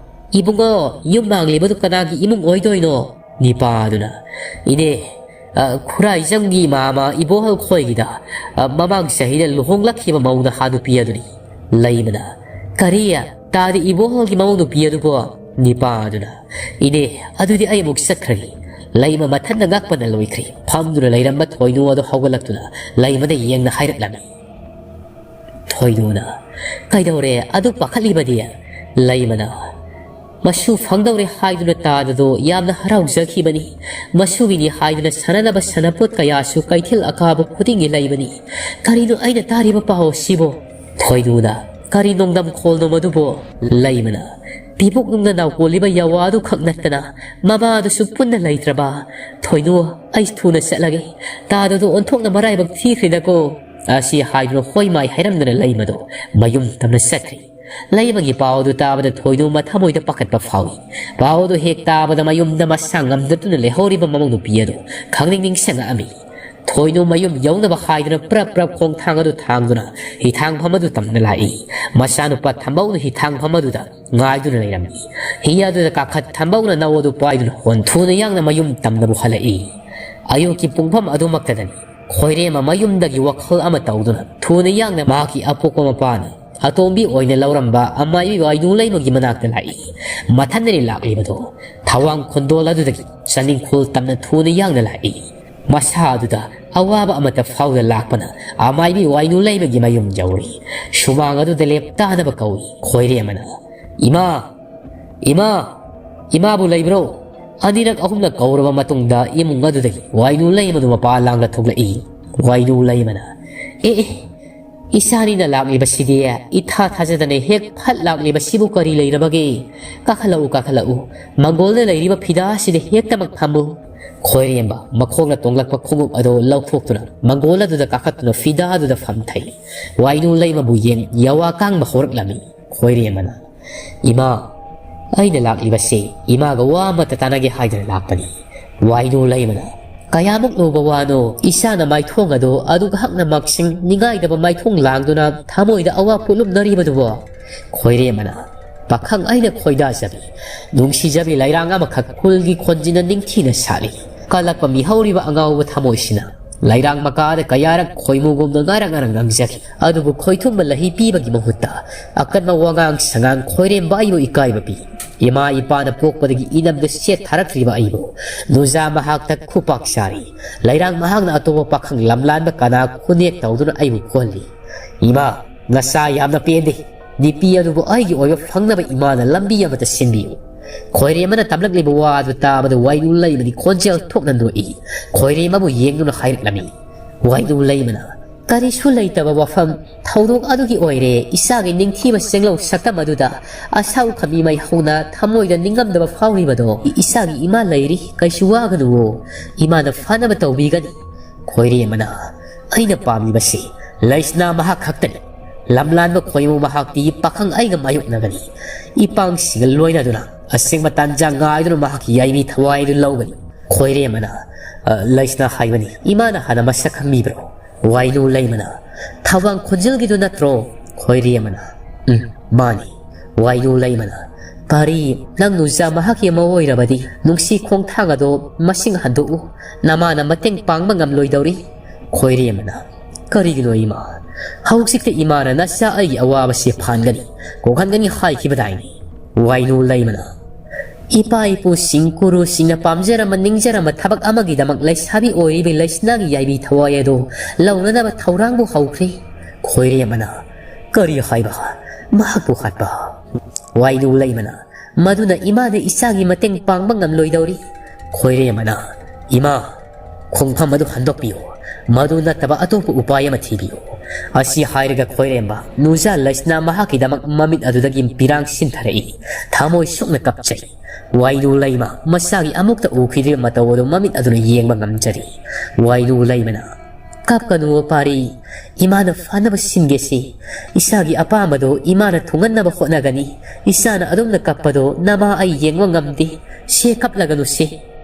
ꯏꯕꯨꯡꯉꯣ, ꯌꯨꯝ ꯃꯥꯡꯂꯤꯕꯗꯨ ꯀꯅꯥꯒꯤ ꯏꯃꯨꯡ ꯑꯣꯏꯗꯣꯏꯅꯣ?" ꯅꯤꯄꯥ ꯑꯗꯨꯅ, "ꯏꯅꯦ, ꯑ, ꯈꯨꯔꯥꯏꯖꯝꯒꯤ ꯃꯥꯃ ꯏꯕꯣꯍꯜ ꯈꯣꯏꯒꯤꯗ, ꯑ, ꯃꯃꯥꯡ ꯆꯍꯤꯗ ꯂꯨꯍꯣꯡꯂꯛꯈꯤꯕ ꯃꯧ ꯅꯍꯥ ꯅꯨꯄꯤ ꯑꯗꯨꯅꯤ꯫" ꯂꯩꯃꯅ, "ꯀꯔꯤ? ꯇꯥꯗꯤ ꯏꯕꯣꯍꯜꯒꯤ ꯃꯧ ꯅꯨꯄꯤ ꯑꯗꯨꯕꯣ?" ꯅꯤꯄꯥ ꯑꯗꯨꯅ, "ꯏꯅꯦ, ꯑꯗꯨꯗꯤ ꯑꯩ ꯑꯃꯨꯛ ꯆꯠꯈ꯭ꯔꯒꯦ꯫" ꯂꯩꯃ ꯃꯊꯟꯗ ꯉꯥꯛꯄꯅ ꯂꯣꯏꯈ꯭ꯔꯦ꯫ ꯐꯝꯗꯨꯅ ꯂꯩꯔꯝꯕ ꯊꯣꯏꯅꯨ ꯑꯗꯨ ꯍꯧꯒꯠꯂꯛꯇꯨꯅ ꯂꯩꯃꯗ ꯌꯦꯡꯅ ꯍꯥꯏꯔꯛꯂꯝꯃꯤ꯫ ꯊꯣꯏꯅꯨꯅ, "ꯀꯩꯗꯧꯔꯦ ꯑꯗꯨ ꯄꯥꯈꯠꯂꯤꯕꯗꯤ?" ꯂꯩꯃꯅ, "ꯃꯁꯨ ꯐꯪꯗꯧꯔꯦ ꯍꯥꯏꯗꯨꯅ ꯇꯥꯗꯗꯣ ꯌꯥꯝꯅ ꯍꯔꯥꯎꯖꯈꯤꯕꯅꯤ꯫ ꯃꯁꯨꯒꯤꯅꯤ ꯍꯥꯏꯗꯨꯅ ꯁꯥꯟꯅꯅꯕ ꯁꯥꯟꯅꯄꯣꯠ ꯀꯌꯥꯁꯨ ꯀꯩꯊꯦꯜ ꯑꯀꯥꯕ ꯈꯨꯗꯤꯡꯒꯤ ꯂꯩꯕꯅꯤ꯫ ꯀꯔꯤꯅꯣ ꯑꯩꯅ ꯇꯥꯔꯤꯕ ꯄꯥꯎ ꯑꯁꯤꯕꯣ?" ꯊꯣꯏꯅꯨꯅ, "ꯀꯔꯤ ꯅꯣꯡꯗꯝ ꯈꯣꯜꯅꯣ ꯃꯗꯨꯕꯣ?" ꯂꯩꯃꯅ, "ꯄꯤꯕꯨꯛ ꯅꯨꯡꯗ ꯅꯥꯎꯀꯣꯜꯂꯤꯕ ꯌꯥꯋꯥꯗꯨ ꯈꯛ ꯅꯠꯇꯅ ꯃꯃꯥꯗꯨꯁꯨ ꯄꯨꯟꯅ ꯂꯩꯇ꯭ꯔꯕ꯫ ꯊꯣꯏꯅꯨ, ꯑꯩ ꯊꯨꯅ ꯆꯠꯂꯒꯦ꯫ ꯇꯥꯗꯗꯣ ꯑꯣꯟꯊꯣꯛꯅ ꯃꯔꯥꯏꯕꯛ ꯊꯤꯈ꯭ꯔꯦꯗꯀꯣ꯫" ꯑꯁꯤ ꯍꯥꯏꯗꯨꯅ ꯍꯣꯏ ꯃꯥꯏ ꯍꯥꯏꯔꯝꯗꯅ ꯂꯩꯃꯗꯣ ꯃꯌꯨꯝ ꯇꯝꯅ ꯆꯠꯈ꯭ꯔꯦ꯫ ꯂꯩꯃꯒꯤ ꯄꯥꯎ ꯑꯗꯨ ꯇꯥꯕꯗ ꯊꯣꯏꯅꯨ ꯃꯊꯃꯣꯏꯗ ꯄꯥꯈꯠꯄ ꯐꯥꯎꯏ꯫ ꯄꯥꯎ ꯑꯗꯨ ꯍꯦꯛ ꯇꯥꯕꯗ ꯃꯌꯨꯝꯗ ꯃꯁꯥ ꯉꯝꯗꯗꯨꯅ ꯂꯩꯍꯧꯔꯤꯕ ꯃꯃꯧ ꯅꯨꯄꯤ ꯑꯗꯨ ꯈꯪꯅꯤꯡ ꯅꯤꯡꯁꯤꯡꯉꯛꯑꯝꯃꯤ꯫ ꯊꯣꯏꯅꯨ ꯃꯌꯨꯝ ꯌꯧꯅꯕ ꯍꯥꯏꯗꯨꯅ ꯄ꯭ꯔꯞ ꯄ꯭ꯔꯞ ꯈꯣꯡꯊꯥꯡ ꯑꯗꯨ ꯊꯥꯡꯗꯨꯅ ꯍꯤꯊꯥꯡꯐꯝ ꯑꯗꯨ ꯇꯝꯅ ꯂꯥꯛꯏ꯫ ꯃꯆꯥꯅꯨꯄꯥ ꯊꯝꯕꯧꯅ ꯍꯤꯊꯥꯡꯐꯝ ꯑꯗꯨꯗ ꯉꯥꯏꯗꯨꯅ ꯂꯩꯔꯝꯃꯤ꯫ ꯍꯤ ꯑꯗꯨꯗ ꯀꯥꯈꯠ ꯊꯝꯕꯧꯅ ꯅꯧ ꯑꯗꯨ ꯄꯥꯏꯗꯨꯅ ꯍꯣꯟ ꯊꯨꯅ ꯌꯥꯡꯅ ꯃꯌꯨꯝ ꯇꯝꯅꯕ ꯍꯜꯂꯛꯏ꯫ ꯑꯌꯨꯛꯀꯤ ꯄꯨꯡꯐꯝ ꯑꯗꯨꯃꯛꯇꯗꯅꯤ ꯈꯣꯏꯔꯦꯝꯃ ꯃꯌꯨꯝꯗꯒꯤ ꯋꯥꯈꯜ ꯑꯃ ꯇꯧꯗꯨꯅ ꯊꯨꯅ ꯌꯥꯡꯅ ꯃꯍꯥꯛꯀꯤ ꯑꯄꯣꯛꯄ ꯃꯄꯥꯅ ꯑꯇꯣꯝꯕꯤ ꯑꯣꯏꯅ ꯂꯧꯔꯝꯕ ꯑꯃꯥꯏꯕꯤ ꯋꯥꯏꯅꯨ ꯂꯩꯃꯒꯤ ꯃꯅꯥꯛꯇ ꯂꯥꯛꯏ꯫ ꯃꯊꯟꯗꯅꯤ ꯂꯥꯛꯂꯤꯕꯗꯣ꯫ ꯊꯋꯥꯡ ꯈꯣꯟꯗꯣꯜ ꯑꯗꯨꯗꯒꯤ ꯆꯥꯅꯤꯡꯈꯣꯜ ꯇꯝꯅ ꯊꯨꯅ ꯌꯥꯡꯅ ꯂꯥꯛꯏ꯫ ꯃꯁꯥ ꯑꯗꯨꯗ ꯑꯋꯥꯕ ꯑꯃꯠꯇ ꯐꯥꯎꯗ ꯂꯥꯛꯄꯅ ꯑꯃꯥꯏꯕꯤ ꯋꯥꯏꯅꯨ ꯂꯩꯃꯒꯤ ꯃꯌꯨꯝ ꯌꯧꯔꯤ꯫ ꯁꯨꯃꯥꯡ ꯑꯗꯨꯗ ꯂꯦꯞꯇꯥꯅꯕ ꯀꯧꯏ꯫ ꯈꯣꯏꯔꯦꯝꯃꯅ, "ꯏꯃꯥ! ꯏꯃꯥ! ꯏꯃꯥꯕꯨ ꯂꯩꯕ꯭ꯔꯣ?" ꯑꯅꯤꯔꯛ ꯑꯍꯨꯝꯂꯛ ꯀꯧꯔꯕ ꯃꯇꯨꯡꯗ ꯏꯃꯨꯡ ꯑꯗꯨꯗꯒꯤ ꯋꯥꯏꯅꯨ ꯂꯩꯃꯗꯨ ꯃꯄꯥ ꯂꯥꯡꯅ ꯊꯣꯛꯂꯛꯏ꯫ ꯋꯥꯏꯅꯨ ꯂꯩꯃꯅ, "ꯑꯦ, ꯑꯦ, ꯏꯆꯥꯅꯤꯅ ꯂꯥꯛꯂꯤꯕꯁꯤꯗꯤ ꯏꯊꯥ ꯊꯥꯖꯗꯅ ꯍꯦꯛ ꯐꯠ ꯂꯥꯛꯂꯤꯕꯁꯤꯕꯨ ꯀꯔꯤ ꯂꯩꯔꯕꯒꯦ? ꯀꯥꯈꯠꯂꯛꯎ, ꯀꯥꯈꯠꯂꯛꯎ꯫ ꯃꯪꯒꯣꯜꯗ ꯂꯩꯔꯤꯕ ꯐꯤꯗꯥꯁꯤꯗ ꯍꯦꯛꯇꯃꯛ ꯐꯝꯃꯨ꯫" ꯈꯣꯏꯔꯦꯝꯕ ꯃꯈꯣꯡꯅ ꯇꯣꯡꯂꯛꯄ ꯈꯣꯡꯎꯞ ꯑꯗꯨ ꯂꯧꯊꯣꯛꯇꯨꯅ ꯃꯪꯒꯣꯜ ꯑꯗꯨꯗ ꯀꯥꯈꯠꯇꯨꯅ ꯐꯤꯗꯥꯗꯨꯗ ꯐꯝꯊꯩ꯫ ꯋꯥꯏꯅꯨ ꯂꯩꯃꯕꯨ ꯌꯦꯡ ꯌꯥꯋꯥ ꯀꯥꯡꯕ ꯍꯧꯔꯛꯂꯝꯃꯤ꯫ ꯈꯣꯏꯔꯦꯝꯕꯅ, "ꯏꯃꯥ, ꯑꯩꯅ ꯂꯥꯛꯂꯤꯕꯁꯤ ꯏꯃꯥꯒ ꯋꯥ ꯑꯃꯠꯇ ꯇꯥꯟꯅꯒꯦ ꯍꯥꯏꯗꯨꯅ ꯂꯥꯛꯄꯅꯤ꯫" ꯋꯥꯏꯅꯨ ꯂꯩꯃꯅ, "ꯀꯌꯥꯃꯨꯛ ꯂꯨꯕ ꯋꯥꯅꯣ ꯏꯆꯥꯅ ꯃꯥꯏꯊꯣꯡ ꯑꯗꯣ ꯑꯗꯨꯒ ꯍꯛꯅ ꯃꯛꯁꯤꯡ ꯅꯤꯡꯉꯥꯏꯗꯕ ꯃꯥꯏꯊꯣꯡ ꯂꯥꯡꯗꯨꯅ ꯊꯃꯣꯏꯗ ꯑꯋꯥ ꯄꯣꯠꯂꯨꯝꯅꯔꯤꯕꯗꯨꯕꯣ?" ꯈꯣꯏꯔꯦꯝꯕꯅ, "ꯄꯥꯈꯪ ꯑꯩꯅ ꯈꯣꯏꯗꯥꯖꯕꯤ, ꯅꯨꯡꯁꯤꯖꯕꯤ ꯂꯩꯔꯥꯡ ꯑꯃꯈꯛ ꯈꯨꯜꯒꯤ ꯈꯣꯟꯖꯤꯟꯅ ꯅꯤꯡꯊꯤꯅ ꯁꯥꯠꯂꯤ꯫ ꯀꯜꯂꯛꯄ ꯃꯤꯍꯧꯔꯤꯕ ꯑꯉꯥꯎꯕ ꯊꯃꯣꯏꯁꯤꯅ ꯂꯩꯔꯥꯡ ꯃꯀꯥꯗ ꯀꯌꯥꯔꯛ ꯈꯣꯏꯃꯨꯒꯨꯝꯅ ꯉꯥꯔꯛ ꯉꯥꯔꯛ ꯉꯥꯡꯖꯈꯤ꯫ ꯑꯗꯨꯕꯨ ꯈꯣꯏꯊꯨꯝꯕ ꯂꯍꯤ ꯄꯤꯕꯒꯤ ꯃꯍꯨꯠꯇ ꯑꯀꯟꯕ ꯋꯥꯉꯥꯡ ꯁꯉꯥꯡ ꯈꯣꯏꯔꯦꯝꯕ ꯑꯩꯕꯨ ꯏꯀꯥꯏꯕ ꯄꯤ꯫ ꯏꯃꯥ ꯏꯄꯥꯅ ꯄꯣꯛꯄꯗꯒꯤ ꯏꯅꯝꯗ ꯁꯦꯠ ꯊꯥꯔꯛꯇ꯭ꯔꯤꯕ ꯑꯩꯕꯨ ꯅꯨꯖꯥ ꯃꯍꯥꯛꯇ ꯈꯨꯄꯥꯛ ꯆꯥꯔꯤ꯫ ꯂꯩꯔꯥꯡ ꯃꯍꯥꯛꯅ ꯑꯇꯣꯞꯄ ꯄꯥꯈꯪ ꯂꯝꯂꯥꯟꯕ ꯀꯅꯥ ꯈꯨꯅꯦꯛ ꯇꯧꯗꯨꯅ ꯑꯩꯕꯨ ꯀꯣꯜꯂꯤ꯫ ꯏꯃꯥ, ꯅꯆꯥ ꯌꯥꯝꯅ ꯄꯦꯟꯗꯦ꯫ ꯅꯨꯄꯤ ꯑꯗꯨꯕꯨ ꯑꯩꯒꯤ ꯑꯣꯏꯕ ꯐꯪꯅꯕ ꯏꯃꯥꯅ ꯂꯝꯕꯤ ꯑꯃꯠꯇ ꯁꯤꯟꯕꯤꯌꯨ꯫" ꯈꯣꯏꯔꯦꯝꯕꯅ ꯇꯝꯂꯛꯂꯤꯕ ꯋꯥ ꯑꯗꯨ ꯇꯥꯕꯗ ꯋꯥꯏꯅꯨ ꯂꯩꯃꯗꯤ ꯈꯣꯟꯖꯦꯜ ꯊꯣꯛꯅ ꯅꯣꯛꯏ꯫ ꯈꯣꯏꯔꯦꯝꯕꯕꯨ ꯌꯦꯡꯗꯨꯅ ꯍꯥꯏꯔꯛꯂꯝꯃꯤ꯫ ꯋꯥꯏꯅꯨ ꯂꯩꯃꯅ, "ꯀꯔꯤꯁꯨ ꯂꯩꯇꯕ ꯋꯥꯐꯝ ꯊꯧꯗꯣꯛ ꯑꯗꯨꯒꯤ ꯑꯣꯏꯔꯦ꯫ ꯏꯆꯥꯒꯤ ꯅꯤꯡꯊꯤꯕ ꯆꯦꯡꯂꯧ ꯁꯛꯇꯝ ꯑꯗꯨꯗ ꯑꯁꯥꯎ ꯈꯥꯃꯤ ꯃꯩ ꯍꯧꯅ ꯊꯃꯣꯏꯗ ꯅꯤꯡꯉꯝꯗꯕ ꯐꯥꯎꯔꯤꯕꯗꯣ ꯏꯆꯥꯒꯤ ꯏꯃꯥ ꯂꯩꯔꯤ, ꯀꯩꯁꯨ ꯋꯥꯒꯅꯨꯋꯣ꯫ ꯏꯃꯥꯅ ꯐꯅꯕ ꯇꯧꯕꯤꯒꯅꯤ꯫" ꯈꯣꯏꯔꯦꯝꯕꯅ, "ꯑꯩꯅ ꯄꯥꯝꯂꯤꯕꯁꯤ ꯂꯩꯁꯅꯥ ꯃꯍꯥꯛ ꯈꯛꯇꯅꯤ꯫ ꯂꯝꯂꯥꯟꯕ ꯈꯣꯏꯃꯨ ꯃꯍꯥꯛꯇꯤ ꯄꯥꯈꯪ ꯑꯩꯒ ꯃꯥꯌꯣꯛꯅꯒꯅꯤ꯫ ꯏꯄꯥꯡꯁꯤꯡꯒ ꯂꯣꯏꯅꯗꯨꯅ ꯑꯁꯦꯡꯕ ꯇꯥꯟꯖꯥ ꯉꯥꯏꯗꯨꯅ ꯃꯍꯥꯛꯀꯤ ꯌꯥꯏꯕꯤ ꯊꯋꯥꯏꯗꯨ ꯂꯧꯒꯅꯤ꯫ ꯈꯣꯏꯔꯦꯝꯕꯅ, ꯑ, ꯂꯩꯁꯅꯥ ꯍꯥꯏꯕꯅꯤ꯫ ꯏꯃꯥꯅ ꯍꯥꯟꯅ ꯃꯁꯛ ꯈꯪꯕꯤꯕ꯭ꯔꯣ? ꯋꯥꯏꯅꯨ ꯂꯩꯃꯅ, ꯊꯧꯕꯥꯡ ꯈꯣꯟꯖꯦꯜꯒꯤꯗꯨ ꯅꯠꯇ꯭ꯔꯣ? ꯈꯣꯏꯔꯦꯝꯕꯅ, ꯎꯝ, ꯃꯥꯅꯤ꯫ ꯋꯥꯏꯅꯨ ꯂꯩꯃꯅ, ꯄꯥꯔꯤ, ꯅꯪ ꯅꯨꯖꯥ ꯃꯍꯥꯛꯀꯤ ꯑꯃ ꯑꯣꯏꯔꯕꯗꯤ ꯅꯨꯡꯁꯤ ꯈꯣꯡꯊꯥꯡ ꯑꯗꯣ ꯃꯁꯤꯡ ꯍꯟꯗꯣꯛꯎ꯫ ꯅꯃꯥꯅ ꯃꯇꯦꯡ ꯄꯥꯡꯕ ꯉꯝꯂꯣꯏꯗꯧꯔꯤ꯫ ꯈꯣꯏꯔꯦꯝꯕꯅ, ꯀꯔꯤꯒꯤꯅꯣ ꯏꯃꯥ? ꯍꯧꯖꯤꯛꯇ ꯏꯃꯥꯅ ꯅꯆꯥ ꯑꯩꯒꯤ ꯑꯋꯥꯕꯁꯦ ꯐꯥꯟꯒꯅꯤ, ꯀꯣꯛꯍꯟꯒꯅꯤ ꯍꯥꯏꯈꯤꯕꯗꯥꯏꯅꯦ꯫ ꯋꯥꯏꯅꯨ ꯂꯩꯃꯅ, ꯏꯄꯥ ꯏꯄꯨꯁꯤꯡ ꯒꯨꯔꯨꯁꯤꯡꯅ ꯄꯥꯝꯖꯔꯝꯕ ꯅꯤꯡꯖꯔꯝꯕ ꯊꯕꯛ ꯑꯃꯒꯤꯗꯃꯛ ꯂꯩꯁꯥꯕꯤ ꯑꯣꯏꯔꯤꯕꯤ ꯂꯩꯁꯅꯥꯒꯤ ꯌꯥꯏꯕꯤ ꯊꯋꯥꯏ ꯑꯗꯨ ꯂꯧꯅꯅꯕ ꯊꯧꯔꯥꯡꯕꯨ ꯍꯧꯈ꯭ꯔꯦ꯫ ꯈꯣꯏꯔꯦꯝꯕꯅ, ꯀꯔꯤ ꯍꯥꯏꯕ? ꯃꯍꯥꯛꯄꯨ ꯍꯥꯠꯄ? ꯋꯥꯏꯅꯨ ꯂꯩꯃꯅ, ꯃꯗꯨꯅ ꯏꯃꯥꯗ ꯏꯆꯥꯒꯤ ꯃꯇꯦꯡ ꯄꯥꯡꯕ ꯉꯝꯂꯣꯏꯗꯧꯔꯤ꯫ ꯈꯣꯏꯔꯦꯝꯕꯅ, ꯏꯃꯥ, ꯈꯣꯡꯐꯝ ꯑꯗꯨ ꯍꯟꯗꯣꯛꯄꯤꯌꯨ꯫ ꯃꯗꯨ ꯅꯠꯇꯕ ꯑꯇꯣꯞꯄ ꯎꯄꯥꯏ ꯑꯃ ꯊꯤꯕꯤꯌꯨ꯫ ꯑꯁꯤ ꯍꯥꯏꯔꯒ ꯈꯣꯏꯔꯦꯝꯕ ꯅꯨꯖꯥ ꯂꯩꯁꯅꯥ ꯃꯍꯥꯛꯀꯤꯗꯃꯛ ꯃꯃꯤꯠ ꯑꯗꯨꯗꯒꯤ ꯄꯤꯔꯥꯡ ꯁꯤꯟꯊꯔꯛꯏ꯫ ꯊꯃꯣꯏ ꯁꯣꯛꯅ ꯀꯞꯆꯩ꯫ ꯋꯥꯏꯅꯨ ꯂꯩꯃ ꯃꯁꯥꯒꯤ ꯑꯃꯨꯛꯇ ꯎꯈꯤꯗ꯭ꯔꯤꯕ ꯃꯇꯧ ꯑꯗꯨ ꯃꯃꯤꯠ ꯑꯗꯨꯅ ꯌꯦꯡꯕ ꯉꯝꯖꯔꯤ꯫ ꯋꯥꯏꯅꯨ ꯂꯩꯃꯅ, ꯀꯞꯀꯅꯨ ꯄꯥꯔꯤ, ꯏꯃꯥꯅ ꯐꯅꯕ ꯁꯤꯟꯒꯦꯁꯤ꯫ ꯏꯆꯥꯒꯤ ꯑꯄꯥꯝꯕꯗꯣ ꯏꯃꯥꯅ ꯊꯨꯡꯍꯟꯅꯕ ꯍꯣꯠꯅꯒꯅꯤ꯫ ꯏꯆꯥꯅ ꯑꯗꯨꯝꯅ ꯀꯞꯄꯗꯣ ꯅꯃꯥ ꯑꯩ ꯌꯦꯡꯕ ꯉꯝꯗꯦ꯫ ꯁꯦ, ꯀꯞꯂꯒꯅꯨꯁꯦ꯫